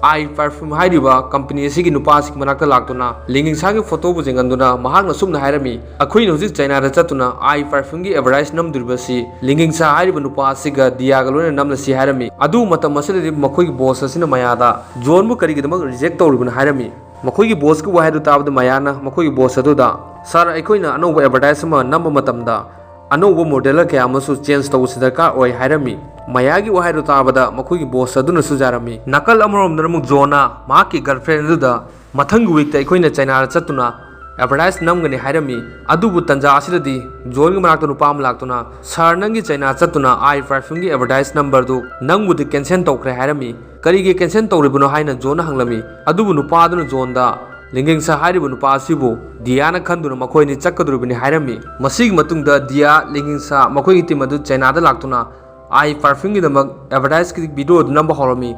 ꯑꯥꯏ ꯄꯔꯐ꯭ꯌꯨꯝ ꯍꯥꯏꯔꯤꯕ ꯀꯝꯄꯅꯤ ꯑꯁꯤꯒꯤ ꯅꯨꯄꯥ ꯑꯁꯤꯒꯤ ꯃꯅꯥꯛꯇ ꯂꯥꯛꯇꯨꯅ ꯂꯦꯒꯤꯡꯁꯥꯒꯤ ꯐꯣꯇꯣꯕꯨ ꯌꯦꯡꯍꯟꯗꯨꯅ ꯃꯍꯥꯛꯅ ꯑꯁꯨꯝꯅ ꯍꯥꯏꯔꯝꯃꯤ, "ꯑꯩꯈꯣꯏꯅ ꯍꯧꯖꯤꯛ ꯆꯩꯅꯥꯗ ꯆꯠꯇꯨꯅ ꯑꯥꯏ ꯄꯔꯐ꯭ꯌꯨꯝꯒꯤ ꯑꯦꯗꯚꯔꯇꯥꯏꯁ ꯅꯝꯗꯧꯔꯤꯕ ꯑꯁꯤ ꯂꯦꯒꯤꯡꯁꯥ ꯍꯥꯏꯔꯤꯕ ꯅꯨꯄꯥ ꯑꯁꯤꯒ ꯗꯤꯌꯥꯒ ꯂꯣꯏꯅꯅ ꯅꯝꯂꯁꯤ" ꯍꯥꯏꯔꯝꯃꯤ꯫ ꯑꯗꯨꯕꯨ ꯃꯇꯝ ꯑꯁꯤꯗꯗꯤ ꯃꯈꯣꯏꯒꯤ ꯕꯣꯁ ꯑꯁꯤꯅ ꯃꯌꯥꯗ ꯖꯣꯟꯕꯨ ꯀꯔꯤꯒꯤꯗꯃꯛ ꯔꯤꯖꯦꯛ ꯇꯧꯔꯤꯕꯅꯣ ꯍꯥꯏꯔꯝꯃꯤ꯫ ꯃꯈꯣꯏꯒꯤ ꯕꯣꯁꯀꯤ ꯋꯥꯍꯩꯗꯨ ꯇꯥꯕꯗ ꯃꯌꯥꯅ ꯃꯈꯣꯏꯒꯤ ꯕꯣꯁ ꯑꯗꯨꯗ, "ꯁꯥꯔ, ꯑꯩꯈꯣꯏꯅ ꯑꯅꯧꯕ ꯑꯦꯗꯚꯔꯇꯥꯏꯁ ꯑꯃ ꯅꯝꯕ ꯃꯇꯝꯗ ꯑꯅꯧꯕ ꯃꯣꯗꯦꯂꯔ ꯀꯌꯥ ꯑꯃꯁꯨ ꯆꯦꯟꯖ ꯇꯧꯕꯁꯤ ꯗꯔꯀꯥꯔ ꯑꯣꯏ" ꯍꯥꯏꯔꯝꯃꯤ꯫ ꯃꯌꯥꯒꯤ ꯋꯥꯍꯩꯗꯨ ꯇꯥꯕꯗ ꯃꯈꯣꯏꯒꯤ ꯕꯣꯁ ꯑꯗꯨꯅꯁꯨ ꯌꯥꯔꯝꯃꯤ꯫ ꯅꯥꯀꯜ ꯑꯃꯔꯣꯝꯗꯅ ꯑꯃꯨꯛ ꯖꯣꯟꯅ ꯃꯍꯥꯛꯀꯤ ꯒꯔꯜꯐ꯭ꯔꯦꯟ ꯑꯗꯨꯗ ꯃꯊꯪꯒꯤ ꯋꯤꯛꯇ ꯑꯩꯈꯣꯏꯅ ꯆꯩꯅꯥꯗ ꯆꯠꯇꯨꯅ ꯑꯦꯗꯚꯔꯇꯥꯏꯁ ꯅꯝꯒꯅꯤ ꯍꯥꯏꯔꯝꯃꯤ꯫ ꯑꯗꯨꯕꯨ ꯇꯟꯖꯥ ꯑꯁꯤꯗꯗꯤ ꯖꯣꯟꯒꯤ ꯃꯅꯥꯛꯇ ꯅꯨꯄꯥ ꯑꯃ ꯂꯥꯛꯇꯨꯅ, "ꯁꯥꯔ, ꯅꯪꯒꯤ ꯆꯩꯅꯥ ꯆꯠꯇꯨꯅ ꯑꯥꯏ ꯄꯔꯐ꯭ꯌꯨꯝꯒꯤ ꯑꯦꯗꯚꯔꯇꯥꯏꯁ ꯅꯝꯕꯔꯗꯨ ꯅꯪꯕꯨꯗꯤ ꯀꯦꯟꯁꯦꯜ ꯇꯧꯈ꯭ꯔꯦ" ꯍꯥꯏꯔꯝꯃꯤ꯫ "ꯀꯔꯤꯒꯤ ꯀꯦꯟꯁꯦꯜ ꯇꯧꯔꯤꯕꯅꯣ?" ꯍꯥꯏꯅ ꯖꯣꯟꯅ ꯍꯪꯂꯝꯃꯤ꯫ ꯑꯗꯨꯕꯨ ꯅꯨꯄꯥ ꯑꯗꯨꯅ ꯖꯣꯟꯗ ꯂꯦꯒꯤꯡꯁꯥ ꯍꯥꯏꯔꯤꯕ ꯅꯨꯄꯥ ꯑꯁꯤꯕꯨ ꯗꯤꯌꯥꯅ ꯈꯟꯗꯨꯅ ꯃꯈꯣꯏ ꯑꯅꯤ ꯆꯠꯀꯗꯧꯔꯤꯕꯅꯤ ꯍꯥꯏꯔꯝꯃꯤ꯫ ꯃꯁꯤꯒꯤ ꯃꯇꯨꯡꯗ ꯗꯤꯌꯥ, ꯂꯦꯒꯤꯡꯁꯥ ꯃꯈꯣꯏꯒꯤ ꯇꯤꯝ ꯑꯗꯨ ꯆꯩꯅꯥꯗ ꯂꯥꯛꯇꯨꯅ ꯑꯥꯏ ꯄꯔꯐ꯭ꯌꯨꯝꯒꯤꯗꯃꯛ ꯑꯦꯗꯚꯔꯇꯥꯏꯁꯀꯤ ꯚꯤꯗꯤꯑꯣ ꯑꯗꯨ ꯅꯝꯕ ꯍꯧꯔꯝꯃꯤ꯫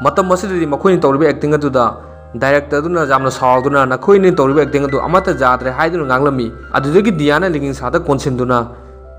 ꯃꯇꯝ ꯑꯁꯤꯗꯗꯤ ꯃꯈꯣꯏꯅ ꯇꯧꯔꯤꯕ acting ꯑꯗꯨꯗ director ꯑꯗꯨꯅ ꯌꯥꯝꯅ ꯁꯥꯎꯗꯨꯅ, "ꯅꯈꯣꯏꯅ ꯇꯧꯔꯤꯕ acting ꯑꯗꯨ ꯑꯃꯠꯇ ꯌꯥꯗ꯭ꯔꯦ" ꯍꯥꯏꯗꯨꯅ ꯉꯥꯡꯂꯝꯃꯤ꯫ ꯑꯗꯨꯗꯒꯤ ꯗꯤꯌꯥꯅ ꯂꯤꯒꯤꯡꯁꯥꯗ ꯀꯣꯟꯁꯤꯟꯗꯨꯅ,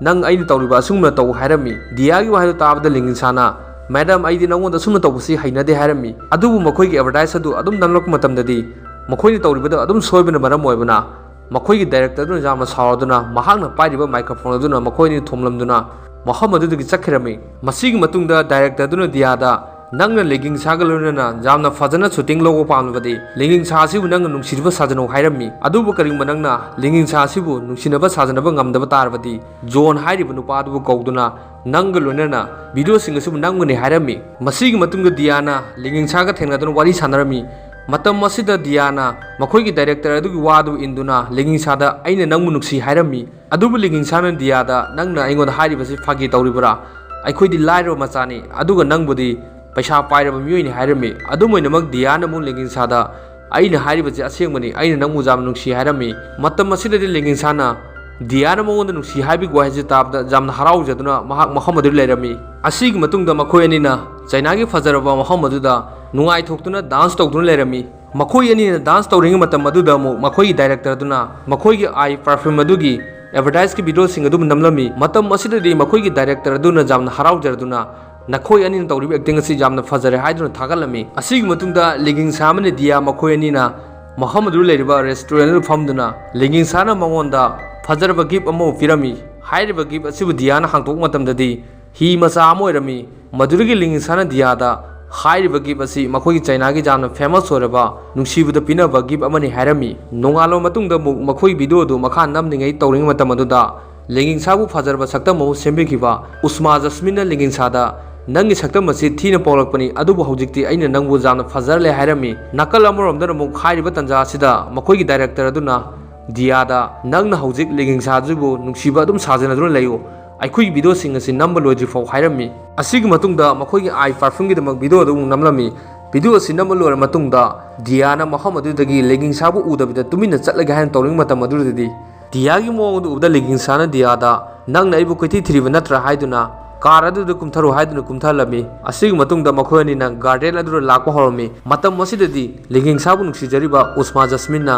"ꯅꯪ ꯑꯩꯅ ꯇꯧꯔꯤꯕ ꯑꯁꯨꯝꯅ ꯇꯧ" ꯍꯥꯏꯔꯝꯃꯤ꯫ ꯗꯤꯌꯥꯒꯤ ꯋꯥꯍꯩꯗꯨ ꯇꯥꯕꯗ ꯂꯤꯒꯤꯡꯁꯥꯅ, "Madam, ꯑꯩꯗꯤ ꯅꯉꯣꯟꯗ ꯑꯁꯨꯝꯅ ꯇꯧꯕꯁꯤ ꯍꯩꯅꯗꯦ" ꯍꯥꯏꯔꯝꯃꯤ꯫ ꯑꯗꯨꯕꯨ ꯃꯈꯣꯏꯒꯤ advertise ꯑꯗꯨ ꯑꯗꯨꯝ ꯅꯝꯂꯛꯄ ꯃꯇꯝꯗꯗꯤ ꯃꯈꯣꯏꯅ ꯇꯧꯔꯤꯕꯗꯨ ꯑꯗꯨꯝ ꯁꯣꯏꯕꯅ ꯃꯔꯝ ꯑꯣꯏꯕꯅ, ꯃꯈꯣꯏꯒꯤ director ꯑꯗꯨꯅ ꯌꯥꯝꯅ ꯁꯥꯎꯔꯗꯨꯅ ꯃꯍꯥꯛꯅ ꯄꯥꯏꯔꯤꯕ microphone ꯑꯗꯨꯅ ꯃꯈꯣꯏ ꯑꯅꯤ ꯊꯣꯝꯂꯝꯗꯨꯅ ꯃꯐꯝ ꯑꯗꯨꯗꯒꯤ ꯆꯠꯈꯤꯔꯝꯃꯤ꯫ ꯃꯁꯤꯒꯤ ꯃꯇꯨꯡꯗ director ꯑꯗꯨꯅ ꯗꯤꯌꯥꯗ, "ꯅꯪꯅ ꯂꯤꯒꯤꯡꯁꯥꯒ ꯂꯣꯏꯅꯅ ꯌꯥꯝꯅ ꯐꯖꯅ shooting ꯂꯧꯕ ꯄꯥꯝꯂꯕꯗꯤ ꯂꯤꯒꯤꯡꯁꯥ ꯑꯁꯤꯕꯨ ꯅꯪꯅ ꯅꯨꯡꯁꯤꯅꯕ ꯁꯥꯖꯅꯧ" ꯍꯥꯏꯔꯝꯃꯤ꯫ ꯑꯗꯨꯕꯨ ꯀꯔꯤꯒꯨꯝꯕ ꯅꯪꯅ ꯂꯤꯒꯤꯡꯁꯥ ꯑꯁꯤꯕꯨ ꯅꯨꯡꯁꯤꯅꯕ ꯁꯥꯖꯅꯕ ꯉꯝꯗꯕ ꯇꯥꯔꯕꯗꯤ ꯖꯣꯟ ꯍꯥꯏꯔꯤꯕ ꯅꯨꯄꯥ ꯑꯗꯨꯕꯨ ꯀꯧꯗꯨꯅ ꯅꯪꯒ ꯂꯣꯏꯅꯅ videoꯁꯤꯡ ꯑꯁꯤꯕꯨ ꯅꯝꯒꯅꯤ ꯍꯥꯏꯔꯝꯃꯤ꯫ ꯃꯁꯤꯒꯤ ꯃꯇꯨꯡꯗ ꯗꯤꯌꯥꯅ ꯂꯤꯒꯤꯡꯁꯥꯒ ꯊꯦꯡꯅꯗꯨꯅ ꯋꯥꯔꯤ ꯁꯥꯟꯅꯔꯝꯃꯤ꯫ ꯃꯇꯝ ꯑꯁꯤꯗ ꯗꯤꯌꯥꯅ ꯃꯈꯣꯏꯒꯤ director ꯑꯗꯨꯒꯤ ꯋꯥꯗꯨ ꯏꯟꯗꯨꯅ ꯂꯤꯒꯤꯡꯁꯥꯗ, "ꯑꯩꯅ ꯅꯪꯕꯨ ꯅꯨꯡꯁꯤ" ꯍꯥꯏꯔꯝꯃꯤ꯫ ꯑꯗꯨꯕꯨ ꯂꯤꯒꯤꯡꯁꯥꯅ ꯗꯤꯌꯥꯗ, "ꯅꯪꯅ ꯑꯩꯉꯣꯟꯗ ꯍꯥꯏꯔꯤꯕꯁꯤ ꯐꯥꯒꯤ ꯇꯧꯔꯤꯕ꯭ꯔꯥ? ꯑꯩꯈꯣꯏꯗꯤ ꯂꯥꯏꯔꯕ ꯃꯆꯥꯅꯤ, ꯑꯗꯨꯒ ꯅꯪꯕꯨꯗꯤ ꯄꯩꯁꯥ ꯄꯥꯏꯔꯕ ꯃꯤꯑꯣꯏꯅꯤ" ꯍꯥꯏꯔꯝꯃꯤ꯫ ꯑꯗꯨꯝ ꯑꯣꯏꯅꯃꯛ ꯗꯤꯌꯥꯅ ꯑꯃꯨꯛ ꯂꯤꯒꯤꯡꯁꯥꯗ, "ꯑꯩꯅ ꯍꯥꯏꯔꯤꯕꯁꯤ ꯑꯁꯦꯡꯕꯅꯤ, ꯑꯩꯅ ꯅꯪꯕꯨ ꯌꯥꯝꯅ ꯅꯨꯡꯁꯤ" ꯍꯥꯏꯔꯝꯃꯤ꯫ ꯃꯇꯝ ꯑꯁꯤꯗꯗꯤ ꯂꯤꯒꯤꯡꯁꯥꯅ ꯗꯤꯌꯥꯅ ꯃꯉꯣꯟꯗ ꯅꯨꯡꯁꯤ ꯍꯥꯏꯕꯒꯤ ꯋꯥꯍꯩꯁꯤ ꯇꯥꯕꯗ ꯌꯥꯝꯅ ꯍꯔꯥꯎꯖꯗꯨꯅ ꯃꯍꯥꯛ ꯃꯐꯝ ꯑꯗꯨꯗ ꯂꯩꯔꯝꯃꯤ꯫ ꯑꯁꯤꯒꯤ ꯃꯇꯨꯡꯗ ꯃꯈꯣꯏ ꯑꯅꯤꯅ ꯆꯩꯅꯥꯒꯤ ꯐꯖꯔꯕ ꯃꯐꯝ ꯑꯗꯨꯗ ꯅꯨꯡꯉꯥꯏꯊꯣꯛꯇꯨꯅ dance ꯇꯧꯗꯨꯅ ꯂꯩꯔꯝꯃꯤ꯫ ꯃꯈꯣꯏ ꯑꯅꯤꯅ dance ꯇꯧꯔꯤꯉꯩ ꯃꯇꯝ ꯑꯗꯨꯗ ꯑꯃꯨꯛ ꯃꯈꯣꯏꯒꯤ director ꯑꯗꯨꯅ ꯃꯈꯣꯏꯒꯤ eye perfume ꯑꯗꯨꯒꯤ advertiseꯀꯤ videoꯁꯤꯡ ꯑꯗꯨꯕꯨ ꯅꯝꯂꯝꯃꯤ꯫ ꯃꯇꯝ ꯑꯁꯤꯗꯗꯤ ꯃꯈꯣꯏꯒꯤ director ꯑꯗꯨꯅ ꯌꯥꯝꯅ ꯍꯔꯥꯎꯖꯔꯗꯨꯅ, "ꯅꯈꯣꯏ ꯑꯅꯤꯅ ꯇꯧꯔꯤꯕ acting ꯑꯁꯤ ꯌꯥꯝꯅ ꯐꯖꯔꯦ" ꯍꯥꯏꯗꯨꯅ ꯊꯥꯒꯠꯂꯝꯃꯤ꯫ ꯑꯁꯤꯒꯤ ꯃꯇꯨꯡꯗ ꯂꯤꯒꯤꯡꯁꯥ ꯑꯃꯗꯤ ꯗꯤꯌꯥ ꯃꯈꯣꯏ ꯑꯅꯤꯅ ꯃꯐꯝ ꯑꯗꯨꯗ ꯂꯩꯔꯤꯕ restaurant ꯑꯗꯨꯗ ꯐꯝꯗꯨꯅ ꯂꯤꯒꯤꯡꯁꯥꯅ ꯃꯉꯣꯟꯗ ꯐꯖꯔꯕ gift ꯑꯃ ꯄꯤꯔꯝꯃꯤ꯫ ꯍꯥꯏꯔꯤꯕ gift ꯑꯁꯤꯕꯨ ꯗꯤꯌꯥꯅ ꯍꯥꯡꯗꯣꯛꯄ ꯃꯇꯝꯗꯗꯤ ꯍꯤ ꯃꯆꯥ ꯑꯃ ꯑꯣꯏꯔꯝꯃꯤ꯫ ꯃꯗꯨꯗꯒꯤ ꯂꯤꯒꯤꯡꯁꯥꯅ ꯗꯤꯌꯥꯗ ꯍꯥꯏꯔꯤꯕ gift ꯑꯁꯤ ꯃꯈꯣꯏꯒꯤ ꯆꯩꯅꯥꯒꯤ ꯌꯥꯝꯅ famous ꯑꯣꯏꯔꯕ ꯅꯨꯡꯁꯤꯕꯗ ꯄꯤꯅꯕ gift ꯑꯃꯅꯤ ꯍꯥꯏꯔꯝꯃꯤ꯫ ꯅꯣꯡꯉꯥꯜꯂꯕ ꯃꯇꯨꯡꯗ ꯑꯃꯨꯛ ꯃꯈꯣꯏ video ꯑꯗꯨ ꯃꯈꯥ ꯅꯝꯂꯤꯉꯩ ꯇꯧꯔꯤꯉꯩ ꯃꯇꯝ ꯑꯗꯨꯗ ꯂꯤꯒꯤꯡꯁꯥꯕꯨ ꯐꯖꯔꯕ ꯁꯛꯇꯝ ꯑꯃ ꯁꯦꯝꯕꯤꯈꯤꯕ ꯎꯁꯃꯥ ꯖꯁꯃꯤꯟꯅ ꯂꯤꯒꯤꯡꯁꯥꯗ, "ꯅꯪꯒꯤ ꯁꯛꯇꯝ ꯑꯁꯤ ꯊꯤꯅ ꯄꯣꯛꯂꯛꯄꯅꯤ, ꯑꯗꯨꯕꯨ ꯍꯧꯖꯤꯛꯇꯤ ꯑꯩꯅ ꯅꯪꯕꯨ ꯌꯥꯝꯅ ꯐꯖꯍꯜꯂꯦ" ꯍꯥꯏꯔꯝꯃꯤ꯫ ꯅꯥꯀꯜ ꯑꯃꯔꯣꯝꯗꯅ ꯑꯃꯨꯛ ꯍꯥꯏꯔꯤꯕ ꯇꯥꯟꯖꯥ ꯑꯁꯤꯗ ꯃꯈꯣꯏꯒꯤ director ꯑꯗꯨꯅ ꯗꯤꯌꯥꯗ, "ꯅꯪꯅ ꯍꯧꯖꯤꯛ ꯂꯤꯒꯤꯡꯁꯥꯁꯤꯕꯨ ꯅꯨꯡꯁꯤꯕ ꯑꯗꯨꯝ ꯁꯥꯖꯅꯗꯨꯅ ꯂꯩꯌꯨ, ꯑꯩꯈꯣꯏꯒꯤ videoꯁꯤꯡ ꯑꯁꯤ ꯅꯝꯕ ꯂꯣꯏꯗ꯭ꯔꯤ ꯐꯥꯎ" ꯍꯥꯏꯔꯝꯃꯤ꯫ ꯑꯁꯤꯒꯤ ꯃꯇꯨꯡꯗ ꯃꯈꯣꯏꯒꯤ eye perfumeꯒꯤꯗꯃꯛ video ꯑꯗꯨ ꯑꯃꯨꯛ ꯅꯝꯂꯝꯃꯤ꯫ Video ꯑꯁꯤ ꯅꯝꯕ ꯂꯣꯏꯔ ꯃꯇꯨꯡꯗ ꯗꯤꯌꯥꯅ ꯃꯐꯝ ꯑꯗꯨꯗꯒꯤ ꯂꯤꯒꯤꯡꯁꯥꯕꯨ ꯎꯗꯕꯤꯗ ꯇꯨꯃꯤꯟꯅ ꯆꯠꯂꯒꯦ ꯍꯥꯏꯅ ꯇꯧꯔꯤꯉꯩ ꯃꯇꯝ ꯑꯗꯨꯗꯗꯤ ꯗꯤꯌꯥꯒꯤ ꯃꯑꯣꯡ ꯑꯗꯨ ꯎꯕꯗ ꯂꯤꯒꯤꯡꯁꯥꯅ ꯗꯤꯌꯥꯗ, "ꯅꯪꯅ ꯑꯩꯕꯨ ꯀꯣꯏꯊꯤ ꯊꯤꯔꯤꯕ ꯅꯠꯇ꯭ꯔꯥ?" ꯍꯥꯏꯗꯨꯅ ꯀꯥꯔ ꯑꯗꯨꯗ ꯀꯨꯝꯊꯔꯣ ꯍꯥꯏꯗꯨꯅ ꯀꯨꯝꯊꯍꯜꯂꯝꯃꯤ꯫ ꯑꯁꯤꯒꯤ ꯃꯇꯨꯡꯗ ꯃꯈꯣꯏ ꯑꯅꯤꯅ ꯒꯥꯔꯗꯦꯟ ꯑꯗꯨꯗ ꯂꯥꯛꯄ ꯍꯧꯔꯝꯃꯤ꯫ ꯃꯇꯝ ꯑꯁꯤꯗꯗꯤ ꯂꯤꯡꯒꯤꯡꯁꯥꯕꯨ ꯅꯨꯡꯁꯤꯖꯔꯤꯕ ꯎꯁꯃꯥ ꯖꯁꯃꯤꯟꯅ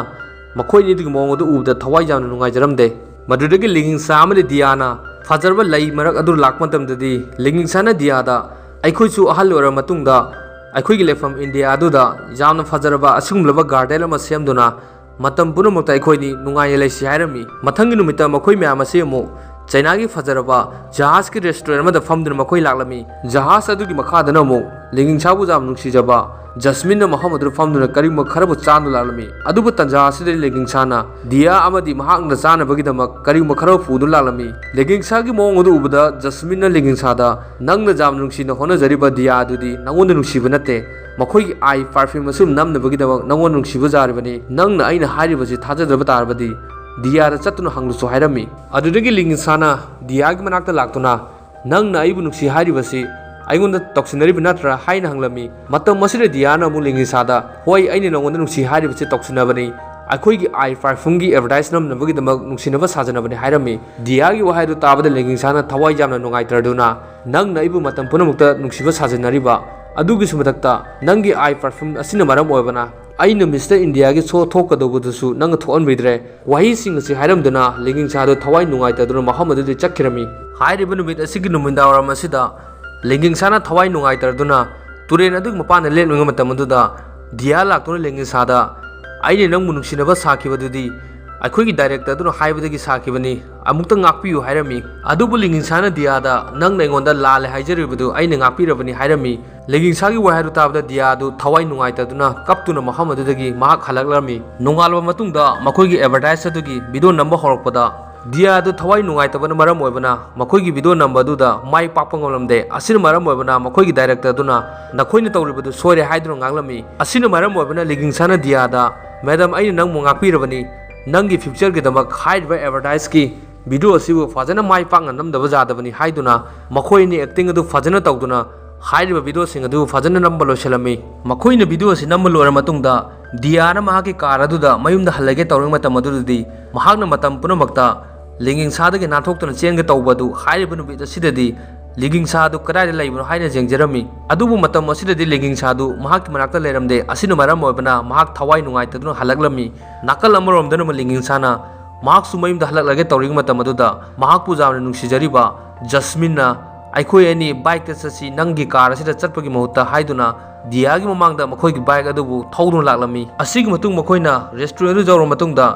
ꯃꯈꯣꯏ ꯑꯅꯤꯗꯨꯒꯤ ꯃꯑꯣꯡ ꯑꯗꯨ ꯎꯕꯗ ꯊꯋꯥꯏ ꯌꯥꯝꯅ ꯅꯨꯡꯉꯥꯏꯖꯔꯝꯗꯦ꯫ ꯃꯗꯨꯗꯒꯤ ꯂꯤꯡꯒꯤꯡꯁꯥ ꯑꯃꯗꯤ ꯗꯤꯌꯥꯅ ꯐꯖꯔꯕ ꯂꯩ ꯃꯔꯛ ꯑꯗꯨ ꯂꯥꯛꯄ ꯃꯇꯝꯗꯗꯤ, ꯂꯤꯡꯒꯤꯡꯁꯥꯅ ꯗꯤꯌꯥꯗ, "ꯑꯩꯈꯣꯏꯁꯨ ꯑꯍꯜ ꯑꯣꯏꯔꯕ ꯃꯇꯨꯡꯗ ꯑꯩꯈꯣꯏꯒꯤ ꯂꯩꯐꯝ ꯏꯟꯗꯤꯌꯥ ꯑꯗꯨꯗ ꯌꯥꯝꯅ ꯐꯖꯔꯕ ꯑꯁꯤꯒꯨꯝꯂꯕ ꯒꯥꯔꯗꯦꯟ ꯑꯃ ꯁꯦꯝꯗꯨꯅ ꯃꯇꯝ ꯄꯨꯝꯅꯃꯛꯇ ꯑꯩꯈꯣꯏꯅꯤ ꯅꯨꯡꯉꯥꯏꯅ ꯂꯩꯁꯤ" ꯍꯥꯏꯔꯝꯃꯤ꯫ ꯃꯊꯪꯒꯤ ꯅꯨꯃꯤꯠꯇ ꯃꯈꯣꯏ ꯃꯌꯥꯝ ꯑꯁꯤ ꯑꯃꯨꯛ ꯆꯩꯅꯥꯒꯤ ꯐꯖꯔꯕ ꯖꯍꯥꯖꯀꯤ ꯔꯦꯁꯇꯨꯔꯦꯟ ꯑꯃꯗ ꯐꯝꯗꯨꯅ ꯃꯈꯣꯏ ꯂꯥꯛꯂꯝꯃꯤ꯫ ꯖꯍꯥꯖ ꯑꯗꯨꯒꯤ ꯃꯈꯥꯗꯅ ꯑꯃꯨꯛ ꯂꯤꯡꯒꯤꯡꯁꯥꯕꯨ ꯌꯥꯝ ꯅꯨꯡꯁꯤꯖꯕ ꯖꯁꯃꯤꯟꯅ ꯃꯐꯝ ꯑꯗꯨꯗ ꯐꯝꯗꯨꯅ ꯀꯔꯤꯒꯨꯝꯕ ꯈꯔꯕꯨ ꯆꯥꯗꯨꯅ ꯂꯥꯛꯂꯝꯃꯤ꯫ ꯑꯗꯨꯕꯨ ꯇꯟꯖꯥ ꯑꯁꯤꯗꯗꯤ ꯂꯤꯡꯒꯤꯡꯁꯥꯅ ꯗꯤꯌꯥ ꯑꯃꯗꯤ ꯃꯍꯥꯛꯅ ꯆꯥꯅꯕꯒꯤꯗꯃꯛ ꯀꯔꯤꯒꯨꯝꯕ ꯈꯔ ꯄꯨꯗꯨꯅ ꯂꯥꯛꯂꯝꯃꯤ꯫ ꯂꯤꯡꯒꯤꯡꯁꯥꯒꯤ ꯃꯑꯣꯡ ꯑꯗꯨ ꯎꯕꯗ ꯖꯁꯃꯤꯟꯅ ꯂꯤꯡꯒꯤꯡꯁꯥꯗ, "ꯅꯪꯅ ꯌꯥꯝ ꯅꯨꯡꯁꯤꯅ ꯍꯣꯠꯅꯖꯔꯤꯕ ꯗꯤꯌꯥ ꯑꯗꯨꯗꯤ ꯅꯪꯉꯣꯟꯗ ꯅꯨꯡꯁꯤꯕ ꯅꯠꯇꯦ꯫ ꯃꯈꯣꯏꯒꯤ ꯑꯥꯏ ꯄꯔꯐ꯭ꯌꯨꯝ ꯑꯁꯤ ꯅꯝꯅꯕꯒꯤꯗꯃꯛ ꯅꯪꯉꯣꯟꯗ ꯅꯨꯡꯁꯤꯕ ꯌꯥꯔꯤꯕꯅꯤ꯫ ꯅꯪꯅ ꯑꯩꯅ ꯍꯥꯏꯔꯤꯕꯁꯤ ꯊꯥꯖꯗꯕ ꯇꯥꯔꯕꯗꯤ ꯗꯤꯌꯥꯗ ꯆꯠꯇꯨꯅ ꯍꯪꯂꯨꯆꯣ" ꯍꯥꯏꯔꯝꯃꯤ꯫ ꯑꯗꯨꯗꯒꯤ ꯂꯤꯡꯒꯤꯡꯁꯥꯅ ꯗꯤꯌꯥꯒꯤ ꯃꯅꯥꯛꯇ ꯂꯥꯛꯇꯨꯅ, "ꯅꯪꯅ ꯑꯩꯕꯨ ꯅꯨꯡꯁꯤ ꯍꯥꯏꯔꯤꯕꯁꯤ ꯑꯩꯉꯣꯟꯗ ꯇꯧꯁꯤꯟꯅꯔꯤꯕ ꯅꯠꯇ꯭ꯔꯥ?" ꯍꯥꯏꯅ ꯍꯪꯂꯝꯃꯤ꯫ ꯃꯇꯝ ꯑꯁꯤꯗ ꯗꯤꯌꯥꯅ ꯑꯃꯨꯛ ꯂꯤꯡꯒꯤꯡꯁꯥꯗ, "ꯍꯣꯏ, ꯑꯩꯅ ꯅꯉꯣꯟꯗ ꯅꯨꯡꯁꯤ ꯍꯥꯏꯔꯤꯕꯁꯤ ꯇꯧꯁꯤꯟꯅꯕꯅꯤ꯫ ꯑꯩꯈꯣꯏꯒꯤ ꯑꯥꯏ ꯄꯔꯐ꯭ꯌꯨꯝꯒꯤ ꯑꯦꯗꯚꯔꯇꯥꯏꯁ ꯅꯝꯅꯕꯒꯤꯗꯃꯛ ꯅꯨꯡꯁꯤꯅꯕ ꯁꯥꯖꯅꯕꯅꯤ" ꯍꯥꯏꯔꯝꯃꯤ꯫ ꯗꯤꯌꯥꯒꯤ ꯋꯥꯍꯩ ꯑꯗꯨ ꯇꯥꯕꯗ ꯂꯤꯡꯒꯤꯡꯁꯥꯅ ꯊꯋꯥꯏ ꯌꯥꯝꯅ ꯅꯨꯡꯉꯥꯏꯇ꯭ꯔꯗꯨꯅ, "ꯅꯪꯅ ꯑꯩꯕꯨ ꯃꯇꯝ ꯄꯨꯝꯅꯃꯛꯇ ꯅꯨꯡꯁꯤꯕ ꯁꯥꯖꯟꯅꯔꯤꯕ ꯑꯗꯨꯒꯤꯁꯨ ꯃꯊꯛꯇ ꯅꯪꯒꯤ ꯑꯥꯏ ꯄꯔꯐ꯭ꯌꯨꯝ ꯑꯁꯤꯅ ꯃꯔꯝ ꯑꯣꯏꯕꯅ ꯑꯩꯅ ꯃꯤꯁꯇꯔ ꯏꯟꯗꯤꯌꯥꯒꯤ ꯁꯣ ꯊꯣꯛꯀꯗꯧꯕꯗꯨꯁꯨ ꯅꯪꯅ ꯊꯣꯛꯍꯟꯕꯤꯗ꯭ꯔꯦ"꯫ ꯋꯥꯍꯩꯁꯤꯡ ꯑꯁꯤ ꯍꯥꯏꯔꯝꯗꯨꯅ ꯂꯤꯡꯒꯤꯡꯁꯥꯗꯨ ꯊꯋꯥꯏ ꯅꯨꯡꯉꯥꯏꯇꯗꯨꯅ ꯃꯐꯝ ꯑꯗꯨꯗꯒꯤ ꯆꯠꯈꯤꯔꯝꯃꯤ꯫ ꯍꯥꯏꯔꯤꯕ ꯅꯨꯃꯤꯠ ꯑꯁꯤꯒꯤ ꯅꯨꯃꯤꯗꯥꯡꯋꯥꯏꯔꯝ ꯑꯁꯤꯗ ꯂꯤꯡꯒꯤꯡꯁꯥꯅ ꯊꯋꯥꯏ ꯅꯨꯡꯉꯥꯏꯇꯗꯨꯅ ꯇꯨꯔꯦꯜ ꯑꯗꯨꯒꯤ ꯃꯄꯥꯟꯗ ꯂꯦꯞꯂꯤꯉꯩ ꯃꯇꯝ ꯑꯗꯨꯗ ꯗꯤꯌꯥ ꯂꯥꯛꯇꯨꯅ ꯂꯤꯡꯒꯤꯡꯁꯥꯗ, "ꯑꯩꯅ ꯅꯪꯕꯨ ꯅꯨꯡꯁꯤꯅꯕ ꯁꯥꯈꯤꯕꯗꯨꯗꯤ ꯑꯩꯈꯣꯏꯒꯤ ꯗꯥꯏꯔꯦꯛꯇꯔ ꯑꯗꯨꯅ ꯍꯥꯏꯕꯗꯒꯤ ꯁꯥꯈꯤꯕꯅꯤ, ꯑꯃꯨꯛꯇ ꯉꯥꯛꯄꯤꯌꯨ" ꯍꯥꯏꯔꯝꯃꯤ꯫ ꯑꯗꯨꯕꯨ ꯂꯤꯡꯒꯤꯡꯁꯥꯅ ꯗꯤꯌꯥꯗ, "ꯅꯪꯅ ꯑꯩꯉꯣꯟꯗ ꯂꯥꯜꯂꯦ ꯍꯥꯏꯖꯔꯤꯕꯗꯨ ꯑꯩꯅ ꯉꯥꯛꯄꯤꯔꯕꯅꯤ" ꯍꯥꯏꯔꯝꯃꯤ꯫ ꯂꯤꯡꯒꯤꯡꯁꯥꯒꯤ ꯋꯥꯍꯩ ꯑꯗꯨ ꯇꯥꯕꯗ ꯗꯤꯌꯥ ꯑꯗꯨ ꯊꯋꯥꯏ ꯅꯨꯡꯉꯥꯏꯇꯗꯨꯅ ꯀꯞꯇꯨꯅ ꯃꯐꯝ ꯑꯗꯨꯗꯒꯤ ꯃꯍꯥꯛ ꯍꯜꯂꯛꯂꯝꯃꯤ꯫ ꯅꯣꯡꯉꯥꯜꯂꯕ ꯃꯇꯨꯡꯗ ꯃꯈꯣꯏꯒꯤ ꯑꯦꯗꯚꯔꯇꯥꯏꯁ ꯑꯗꯨꯒꯤ ꯚꯤꯗꯤꯑꯣ ꯅꯝꯕ ꯍꯧꯔꯛꯄꯗ ꯗꯤꯌꯥ ꯑꯗꯨ ꯊꯋꯥꯏ ꯅꯨꯡꯉꯥꯏꯇꯕꯅ ꯃꯔꯝ ꯑꯣꯏꯕꯅ ꯃꯈꯣꯏꯒꯤ ꯚꯤꯗꯤꯑꯣ ꯅꯝꯕ ꯑꯗꯨꯗ ꯃꯥꯏ ꯄꯥꯛꯄ ꯉꯝꯂꯝꯗꯦ꯫ ꯑꯁꯤꯅ ꯃꯔꯝ ꯑꯣꯏꯕꯅ ꯃꯈꯣꯏꯒꯤ ꯗꯥꯏꯔꯦꯛꯇꯔ ꯑꯗꯨꯅ "ꯅꯈꯣꯏꯅ ꯇꯧꯔꯤꯕꯗꯨ ꯁꯣꯏꯔꯦ" ꯍꯥꯏꯗꯨꯅ ꯉꯥꯡꯂꯝꯃꯤ꯫ ꯑꯁꯤꯅ ꯃꯔꯝ ꯑꯣꯏꯕꯅ ꯂꯤꯡꯒꯤꯡꯁꯥꯅ ꯗꯤꯌꯥꯗ, "ꯃꯦꯗꯝ, ꯑꯩꯅ ꯅꯪꯕꯨ ꯉꯥꯛꯄꯤꯔꯕꯅꯤ꯫ ꯅꯪꯒꯤ ꯐ꯭ꯌꯨꯆꯔꯒꯤꯗꯃꯛ ꯍꯥꯏꯔꯤꯕ ꯑꯦꯗꯚꯔꯇꯥꯏꯁꯀꯤ ꯚꯤꯗꯤꯑꯣ ꯑꯁꯤꯕꯨ ꯐꯖꯅ ꯃꯥꯏ ꯄꯥꯛꯅ ꯅꯝꯗꯕ ꯌꯥꯗꯕꯅꯤ" ꯍꯥꯏꯗꯨꯅ ꯃꯈꯣꯏ ꯑꯅꯤ ꯑꯦꯛꯇꯤꯡ ꯑꯗꯨ ꯐꯖꯅ ꯇꯧꯗꯨꯅ ꯍꯥꯏꯔꯤꯕ ꯚꯤꯗꯤꯑꯣꯁꯤꯡ ꯑꯗꯨ ꯐꯖꯅ ꯅꯝꯕ ꯂꯣꯏꯁꯤꯜꯂꯝꯃꯤ꯫ ꯃꯈꯣꯏꯅ ꯚꯤꯗꯤꯑꯣ ꯑꯁꯤ ꯅꯝꯕ ꯂꯣꯏꯔ ꯃꯇꯨꯡꯗ ꯗꯤꯌꯥꯅ ꯃꯍꯥꯛꯀꯤ ꯀꯥꯔ ꯑꯗꯨꯗ ꯃꯌꯨꯝꯗ ꯍꯜꯂꯒꯦ ꯇꯧꯔꯤꯉꯩ ꯃꯇꯝ ꯑꯗꯨꯗꯗꯤ ꯃꯍꯥꯛꯅ ꯃꯇꯝ ꯄꯨꯝꯅꯃꯛꯇ ꯂꯤꯡꯒꯤꯡꯁꯥꯗꯒꯤ ꯅꯥꯟꯊꯣꯛꯇꯨꯅ ꯆꯦꯟꯒꯦ ꯇꯧꯕ ꯑꯗꯨ ꯍꯥꯏꯔꯤꯕ ꯅꯨꯃꯤꯠ ꯑꯁꯤꯗꯗꯤ ꯂꯤꯒꯤꯡꯁꯥ ꯑꯗꯨ ꯀꯗꯥꯏꯗ ꯂꯩꯕꯅꯣ ꯍꯥꯏꯅ ꯌꯦꯡꯖꯔꯝꯃꯤ꯫ ꯑꯗꯨꯕꯨ ꯃꯇꯝ ꯑꯁꯤꯗꯗꯤ ꯂꯤꯒꯤꯡꯁꯥ ꯑꯗꯨ ꯃꯍꯥꯛꯀꯤ ꯃꯅꯥꯛꯇ ꯂꯩꯔꯝꯗꯦ꯫ ꯑꯁꯤꯅ ꯃꯔꯝ ꯑꯣꯏꯕꯅ ꯃꯍꯥꯛ ꯊꯋꯥꯏ ꯅꯨꯡꯉꯥꯏꯇꯗꯨꯅ ꯍꯜꯂꯛꯂꯝꯃꯤ꯫ ꯅꯥꯀꯜ ꯑꯃꯔꯣꯝꯗꯅ ꯑꯃꯨꯛ ꯂꯤꯒꯤꯡꯁꯥꯅ ꯃꯍꯥꯛꯁꯨ ꯃꯌꯨꯝꯗ ꯍꯜꯂꯛꯂꯒꯦ ꯇꯧꯔꯤꯉꯩ ꯃꯇꯝ ꯑꯗꯨꯗ ꯃꯍꯥꯛꯄꯨ ꯌꯥꯝꯅ ꯅꯨꯡꯁꯤꯖꯔꯤꯕ ꯖꯁꯃꯤꯟꯅ, "ꯑꯩꯈꯣꯏ ꯑꯅꯤ ꯕꯥꯏꯛꯇ ꯆꯠꯁꯤ, ꯅꯪꯒꯤ ꯀꯥꯔ ꯑꯁꯤꯗ ꯆꯠꯄꯒꯤ ꯃꯍꯨꯠꯇ" ꯍꯥꯏꯗꯨꯅ ꯗꯤꯌꯥꯒꯤ ꯃꯃꯥꯡꯗ ꯃꯈꯣꯏꯒꯤ ꯕꯥꯏꯛ ꯑꯗꯨꯕꯨ ꯊꯧꯗꯨꯅ ꯂꯥꯛꯂꯝꯃꯤ꯫ ꯑꯁꯤꯒꯤ ꯃꯇꯨꯡ ꯃꯈꯣꯏꯅ ꯔꯦꯁꯇꯨꯔꯦꯟ ꯑꯗꯨ ꯌꯧꯔꯕ ꯃꯇꯨꯡꯗ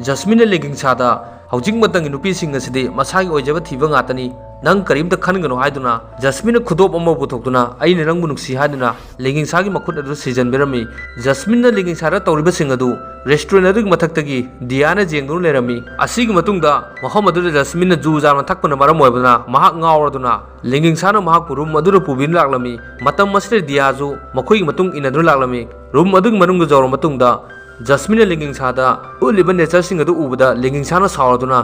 ꯖꯁꯃꯤꯟꯅ ꯂꯤꯒꯤꯡꯁꯥꯗ, "ꯍꯧꯖꯤꯛ ꯃꯇꯝꯒꯤ ꯅꯨꯄꯤꯁꯤꯡ ꯑꯁꯤꯗꯤ ꯃꯁꯥꯒꯤ ꯑꯣꯏꯖꯕ ꯊꯤꯕ ꯉꯥꯛꯇꯅꯤ, ꯅꯪ ꯀꯔꯤꯝꯇ ꯈꯟꯒꯅꯨ" ꯍꯥꯏꯗꯨꯅ ꯖꯁꯃꯤꯟꯅ ꯈꯨꯗꯣꯞ ꯑꯃ ꯄꯨꯊꯣꯛꯇꯨꯅ "ꯑꯩꯅ ꯅꯪꯕꯨ ꯅꯨꯡꯁꯤ" ꯍꯥꯏꯗꯨꯅ ꯂꯤꯒꯤꯡꯁꯥꯒꯤ ꯃꯈꯨꯠ ꯑꯗꯨ ꯁꯤꯖꯟꯕꯤꯔꯝꯃꯤ꯫ ꯖꯁꯃꯤꯟꯅ ꯂꯤꯒꯤꯡꯁꯥꯗ ꯇꯧꯔꯤꯕꯁꯤꯡ ꯑꯗꯨ ꯔꯦꯁꯇꯨꯔꯦꯟ ꯑꯗꯨꯒꯤ ꯃꯊꯛꯇꯒꯤ ꯗꯤꯌꯥꯅ ꯌꯦꯡꯗꯨꯅ ꯂꯩꯔꯝꯃꯤ꯫ ꯑꯁꯤꯒꯤ ꯃꯇꯨꯡꯗ ꯃꯐꯝ ꯑꯗꯨꯗ ꯖꯁꯃꯤꯟꯅ ꯖꯨ ꯖꯥꯝꯅ ꯊꯛꯄꯅ ꯃꯔꯝ ꯑꯣꯏꯕꯅ ꯃꯍꯥꯛ ꯉꯥꯎꯔꯗꯨꯅ ꯂꯤꯒꯤꯡꯁꯥꯅ ꯃꯍꯥꯛꯄꯨ ꯔꯨꯝ ꯑꯗꯨꯗ ꯄꯨꯕꯤꯗꯨꯅ ꯂꯥꯛꯂꯝꯃꯤ꯫ ꯃꯇꯝ ꯑꯁꯤꯗ ꯗꯤꯌꯥꯁꯨ ꯃꯈꯣꯏꯒꯤ ꯃꯇꯨꯡ ꯏꯟꯅꯗꯨꯅ ꯂꯥꯛꯂꯝꯃꯤ꯫ ꯔꯨꯝ ꯑꯗꯨꯒꯤ ꯃꯅꯨꯡꯗ ꯌꯧꯔꯕ ꯃꯇꯨꯡꯗ ꯖꯁꯃꯤꯟꯅ ꯂꯤꯒꯤꯡꯁꯥꯗ ꯎꯠꯂꯤꯕ ꯅꯦꯆꯔꯁꯤꯡ ꯑꯗꯨ ꯎꯕꯗ ꯂꯤꯒꯤꯡꯁꯥꯅ ꯁꯥꯎꯔꯗꯨꯅ,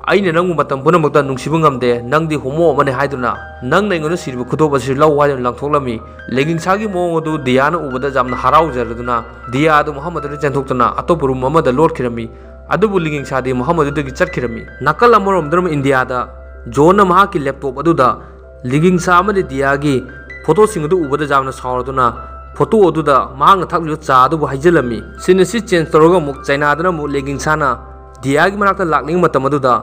"ꯑꯩꯅ ꯅꯪꯕꯨ ꯃꯇꯝ ꯄꯨꯝꯅꯃꯛꯇ ꯅꯨꯡꯁꯤꯕ ꯉꯝꯗꯦ, ꯅꯪꯗꯤ ꯍꯣꯃꯣ ꯑꯃꯅꯤ" ꯍꯥꯏꯗꯨꯅ, "ꯅꯪꯅ ꯑꯩꯉꯣꯟꯗ ꯁꯤꯔꯤꯕ ꯈꯨꯗꯣꯞ ꯑꯁꯤ ꯂꯧ" ꯍꯥꯏꯗꯨꯅ ꯂꯪꯊꯣꯛꯂꯝꯃꯤ꯫ ꯂꯤꯒꯤꯡꯁꯥꯒꯤ ꯃꯑꯣꯡ ꯑꯗꯨ ꯗꯤꯌꯥꯅ ꯎꯕꯗ ꯌꯥꯝꯅ ꯍꯔꯥꯎꯖꯔꯗꯨꯅ ꯗꯤꯌꯥ ꯑꯗꯨ ꯃꯐꯝ ꯑꯗꯨꯗ ꯆꯦꯟꯊꯣꯛꯇꯨꯅ ꯑꯇꯣꯞꯄ ꯔꯨꯝ ꯑꯃꯗ ꯂꯣꯠꯈꯤꯔꯝꯃꯤ꯫ ꯑꯗꯨꯕꯨ ꯂꯤꯒꯤꯡꯁꯥꯗꯤ ꯃꯐꯝ ꯑꯗꯨꯗꯒꯤ ꯆꯠꯈꯤꯔꯝꯃꯤ꯫ ꯅꯥꯀꯜ ꯑꯃꯔꯣꯝꯗꯅ ꯏꯟꯗꯤꯌꯥꯗ ꯖꯣꯟꯅ ꯃꯍꯥꯛꯀꯤ ꯂꯦꯞꯇꯣꯞ ꯑꯗꯨꯗ ꯂꯤꯒꯤꯡꯁꯥ ꯑꯃꯗꯤ ꯗꯤꯌꯥꯒꯤ ꯐꯣꯇꯣꯁꯤꯡ ꯑꯗꯨ ꯎꯕꯗ ꯌꯥꯝꯅ ꯁꯥꯎꯔꯗꯨꯅ ꯐꯣꯇꯣ ꯑꯗꯨꯗ ꯃꯍꯥꯛꯅ ꯊꯛꯂꯤꯕ ꯆꯥ ꯑꯗꯨꯕꯨ ꯍꯩꯖꯤꯜꯂꯝꯃꯤ꯫ ꯁꯤꯟ ꯑꯁꯤ ꯆꯦꯟꯖ ꯇꯧꯔꯒ ꯑꯃꯨꯛ ꯆꯥꯏꯅꯥꯗꯅ ꯑꯃꯨꯛ ꯂꯤꯒꯤꯡꯁꯥꯅ ꯗꯤꯌꯥꯒꯤ ꯃꯅꯥꯛꯇ ꯂꯥꯛꯂꯤꯉꯩ ꯃꯇꯝ ꯑꯗꯨꯗ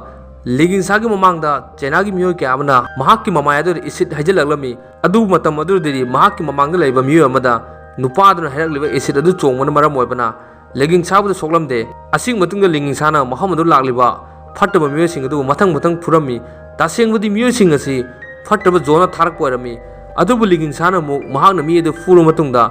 ꯂꯤꯒꯤꯡꯁꯥꯒꯤ ꯃꯃꯥꯡꯗ ꯆꯥꯏꯅꯥꯒꯤ ꯃꯤꯑꯣꯏ ꯀꯌꯥ ꯑꯃꯅ ꯃꯍꯥꯛꯀꯤ ꯃꯃꯥꯏ ꯑꯗꯨꯗ ꯏꯁꯤꯠ ꯍꯩꯖꯤꯜꯂꯛꯂꯝꯃꯤ꯫ ꯑꯗꯨꯕꯨ ꯃꯇꯝ ꯑꯗꯨꯗꯗꯤ ꯃꯍꯥꯛꯀꯤ ꯃꯃꯥꯡꯗ ꯂꯩꯕ ꯃꯤꯑꯣꯏ ꯑꯃꯗ ꯅꯨꯄꯥ ꯑꯗꯨꯅ ꯍꯩꯔꯛꯂꯤꯕ ꯏꯁꯤꯠ ꯑꯗꯨ ꯆꯣꯡꯕꯅ ꯃꯔꯝ ꯑꯣꯏꯕꯅ ꯂꯤꯒꯤꯡꯁꯥꯕꯨꯗꯤ ꯁꯣꯛꯂꯝꯗꯦ꯫ ꯑꯁꯤꯒꯤ ꯃꯇꯨꯡꯗ ꯂꯤꯒꯤꯡꯁꯥꯅ ꯃꯐꯝ ꯑꯗꯨ ꯂꯥꯛꯂꯤꯕ ꯐꯠꯇꯕ ꯃꯤꯑꯣꯏꯁꯤꯡ ꯑꯗꯨꯕꯨ ꯃꯊꯪ ꯃꯊꯪ ꯐꯨꯔꯝꯃꯤ꯫ ꯇꯁꯦꯡꯕꯗꯤ ꯃꯤꯑꯣꯏꯁꯤꯡ ꯑꯁꯤ ꯐꯠꯇꯕ ꯖꯣꯟꯅ ꯊꯥꯔꯛꯄ ꯑꯣꯏꯔꯝꯃꯤ꯫ ꯑꯗꯨꯕꯨ ꯂꯤꯒꯤꯡꯁꯥꯅ ꯑꯃꯨꯛ ꯃꯍꯥꯛꯅ ꯃꯤ ꯑꯗꯨ ꯐꯨꯔꯕ ꯃꯇꯨꯡꯗ,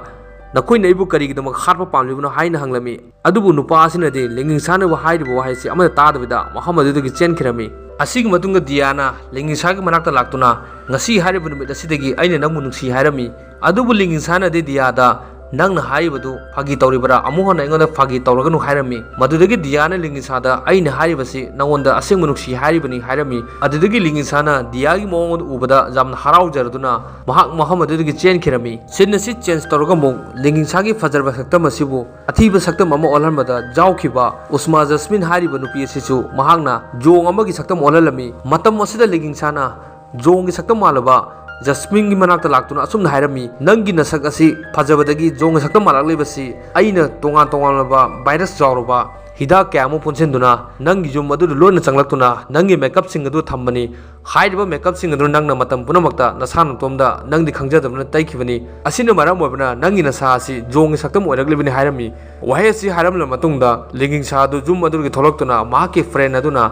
"ꯅꯈꯣꯏꯅ ꯑꯩꯕꯨ ꯀꯔꯤꯒꯤꯗꯃꯛ ꯍꯥꯠꯄ ꯄꯥꯝꯂꯤꯕꯅꯣ?" ꯍꯥꯏꯅ ꯍꯪꯂꯝꯃꯤ꯫ ꯑꯗꯨꯕꯨ ꯅꯨꯄꯥ ꯑꯁꯤꯅꯗꯤ ꯂꯤꯒꯤꯡꯁꯥꯅ ꯍꯥꯏꯔꯤꯕ ꯋꯥꯍꯩꯁꯤ ꯑꯃꯠꯇ ꯇꯥꯗꯕꯤꯗ ꯃꯐꯝ ꯑꯗꯨꯗꯒꯤ ꯆꯦꯟꯈꯤꯔꯝꯃꯤ꯫ ꯑꯁꯤꯒꯤ ꯃꯇꯨꯡꯗ ꯗꯤꯌꯥꯅ ꯂꯤꯒꯤꯡꯁꯥꯒꯤ ꯃꯅꯥꯛꯇ ꯂꯥꯛꯇꯨꯅ, "ꯉꯁꯤ ꯍꯥꯏꯔꯤꯕ ꯅꯨꯃꯤꯠ ꯑꯁꯤꯗꯒꯤ ꯑꯩꯅ ꯅꯪꯕꯨ ꯅꯨꯡꯁꯤ" ꯍꯥꯏꯔꯝꯃꯤ꯫ ꯑꯗꯨꯕꯨ ꯂꯤꯒꯤꯡꯁꯥꯅꯗꯤ ꯗꯤꯌꯥꯗ, "ꯅꯪꯅ ꯍꯥꯏꯔꯤꯕꯗꯨ ꯐꯥꯒꯤ ꯇꯧꯔꯤꯕꯔꯥ? ꯑꯃꯨꯛ ꯍꯟꯅ ꯑꯩꯉꯣꯟꯗ ꯐꯥꯒꯤ ꯇꯧꯔꯒꯅꯨ" ꯍꯥꯏꯔꯝꯃꯤ꯫ ꯃꯗꯨꯗꯒꯤ ꯗꯤꯌꯥꯅ ꯂꯤꯒꯤꯡꯁꯥꯗ, "ꯑꯩꯅ ꯍꯥꯏꯔꯤꯕꯁꯤ ꯅꯉꯣꯟꯗ ꯑꯁꯦꯡꯕ ꯅꯨꯡꯁꯤ ꯍꯥꯏꯔꯤꯕꯅꯤ" ꯍꯥꯏꯔꯝꯃꯤ꯫ ꯑꯗꯨꯗꯒꯤ ꯂꯤꯒꯤꯡꯁꯥꯅ ꯗꯤꯌꯥꯒꯤ ꯃꯑꯣꯡ ꯑꯗꯨ ꯎꯕꯗ ꯌꯥꯝꯅ ꯍꯔꯥꯎꯖꯔꯗꯨꯅ ꯃꯍꯥꯛ ꯃꯐꯝ ꯑꯗꯨꯗꯒꯤ ꯆꯦꯟꯈꯤꯔꯝꯃꯤ꯫ ꯁꯤꯟ ꯑꯁꯤ ꯆꯦꯟꯖ ꯇꯧꯔꯒ ꯑꯃꯨꯛ ꯂꯤꯒꯤꯡꯁꯥꯒꯤ ꯐꯖꯔꯕ ꯁꯛꯇꯝ ꯑꯁꯤꯕꯨ ꯑꯊꯤꯕ ꯁꯛꯇꯝ ꯑꯃ ꯑꯣꯜꯍꯟꯕꯗ ꯌꯥꯎꯈꯤꯕ ꯎꯁꯃꯥ ꯖꯁꯃꯤꯟ ꯍꯥꯏꯔꯤꯕ ꯅꯨꯄꯤ ꯑꯁꯤꯁꯨ ꯃꯍꯥꯛꯅ ꯖꯣꯡ ꯑꯃꯒꯤ ꯁꯛꯇꯝ ꯑꯣꯜꯍꯜꯂꯝꯃꯤ꯫ ꯃꯇꯝ ꯑꯁꯤꯗ ꯂꯤꯒꯤꯡꯁꯥꯅ ꯖꯣꯡꯒꯤ ꯁꯛꯇꯝ ꯃꯥꯜꯂꯕ ꯖꯁꯃꯤꯟꯒꯤ ꯃꯅꯥꯛꯇ ꯂꯥꯛꯇꯨꯅ ꯑꯁꯨꯝꯅ ꯍꯥꯏꯔꯝꯃꯤ, "ꯅꯪꯒꯤ ꯅꯁꯛ ꯑꯁꯤ ꯐꯖꯕꯗꯒꯤ ꯖꯣꯡꯒꯤ ꯁꯛꯇꯝ ꯃꯥꯜꯂꯛꯂꯤꯕꯁꯤ ꯑꯩꯅ ꯇꯣꯉꯥꯟ ꯇꯣꯉꯥꯟꯂꯕ ꯚꯥꯏꯔꯁ ꯌꯥꯎꯔꯕ ꯍꯤꯗꯥꯛ ꯀꯌꯥ ꯑꯃ ꯄꯨꯟꯁꯤꯟꯗꯨꯅ ꯅꯪꯒꯤ ꯌꯨꯝ ꯑꯗꯨꯗ ꯂꯣꯟꯅ ꯆꯪꯂꯛꯇꯨꯅ ꯅꯪꯒꯤ ꯃꯦꯀꯞꯁꯤꯡ ꯑꯗꯨ ꯊꯝꯕꯅꯤ꯫ ꯍꯥꯏꯔꯤꯕ ꯃꯦꯀꯞꯁꯤꯡ ꯑꯗꯨ ꯅꯪꯅ ꯃꯇꯝ ꯄꯨꯝꯅꯃꯛꯇ ꯅꯁꯥ ꯅꯇꯣꯝꯗ ꯅꯪꯗꯤ ꯈꯪꯖꯗꯕꯅ ꯇꯩꯈꯤꯕꯅꯤ꯫ ꯑꯁꯤꯅ ꯃꯔꯝ ꯑꯣꯏꯕꯅ ꯅꯪꯒꯤ ꯅꯁꯥ ꯑꯁꯤ ꯖꯣꯡꯒꯤ ꯁꯛꯇꯝ ꯑꯣꯏꯔꯛꯂꯤꯕꯅꯤ" ꯍꯥꯏꯔꯝꯃꯤ꯫ ꯋꯥꯍꯩ ꯑꯁꯤ ꯍꯥꯏꯔꯝꯂꯕ ꯃꯇꯨꯡꯗ ꯂꯤꯡꯒꯤꯡꯁꯥ ꯑꯗꯨ ꯌꯨꯝ ꯑꯗꯨꯗꯒꯤ ꯊꯣꯛꯂꯛꯇꯨꯅ ꯃꯍꯥꯛꯀꯤ ꯐ꯭ꯔꯦꯟ ꯑꯗꯨꯅ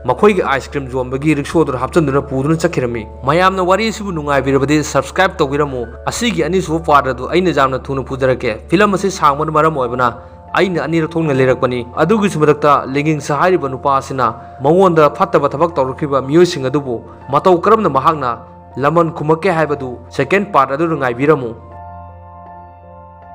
ꯃꯈꯣꯏꯒꯤ ꯑꯥꯏꯁ ꯀ꯭ꯔꯤꯝ ꯌꯣꯟꯕꯒꯤ ꯔꯤꯛꯁꯣ ꯑꯗꯨꯗ ꯍꯥꯞꯆꯤꯟꯗꯨꯅ ꯄꯨꯗꯨꯅ ꯆꯠꯈꯤꯔꯝꯃꯤ꯫ ꯃꯌꯥꯝꯅ ꯋꯥꯔꯤ ꯑꯁꯤꯕꯨ ꯅꯨꯡꯉꯥꯏꯕꯤꯔꯕꯗꯤ subscribe ꯇꯧꯕꯤꯔꯝꯃꯨ꯫ ꯑꯁꯤꯒꯤ ꯑꯅꯤꯁꯨꯕ part ꯑꯗꯨ ꯑꯩꯅ ꯌꯥꯝꯅ ꯊꯨꯅ ꯄꯨꯖꯔꯛꯀꯦ꯫ ꯐꯤꯂꯝ ꯑꯁꯤ ꯁꯥꯡꯕꯅ ꯃꯔꯝ ꯑꯣꯏꯕꯅ ꯑꯩꯅ ꯑꯅꯤꯔꯛ ꯊꯣꯛꯅ ꯂꯩꯔꯛꯄꯅꯤ꯫ ꯑꯗꯨꯒꯤꯁꯨ ꯃꯊꯛꯇ ꯂꯤꯡꯒꯤꯡꯁꯥ ꯍꯥꯏꯔꯤꯕ ꯅꯨꯄꯥ ꯑꯁꯤꯅ ꯃꯉꯣꯟꯗ ꯐꯠꯇꯕ ꯊꯕꯛ ꯇꯧꯔꯛꯈꯤꯕ ꯃꯤꯑꯣꯏꯁꯤꯡ ꯑꯗꯨꯕꯨ ꯃꯇꯧ ꯀꯔꯝꯅ ꯃꯍꯥꯛꯅ ꯂꯃꯟ ꯈꯨꯝꯃꯛꯀꯦ ꯍꯥꯏꯕꯗꯨ second part ꯑꯗꯨꯗ ꯉꯥꯏꯕꯤꯔꯝꯃꯨ꯫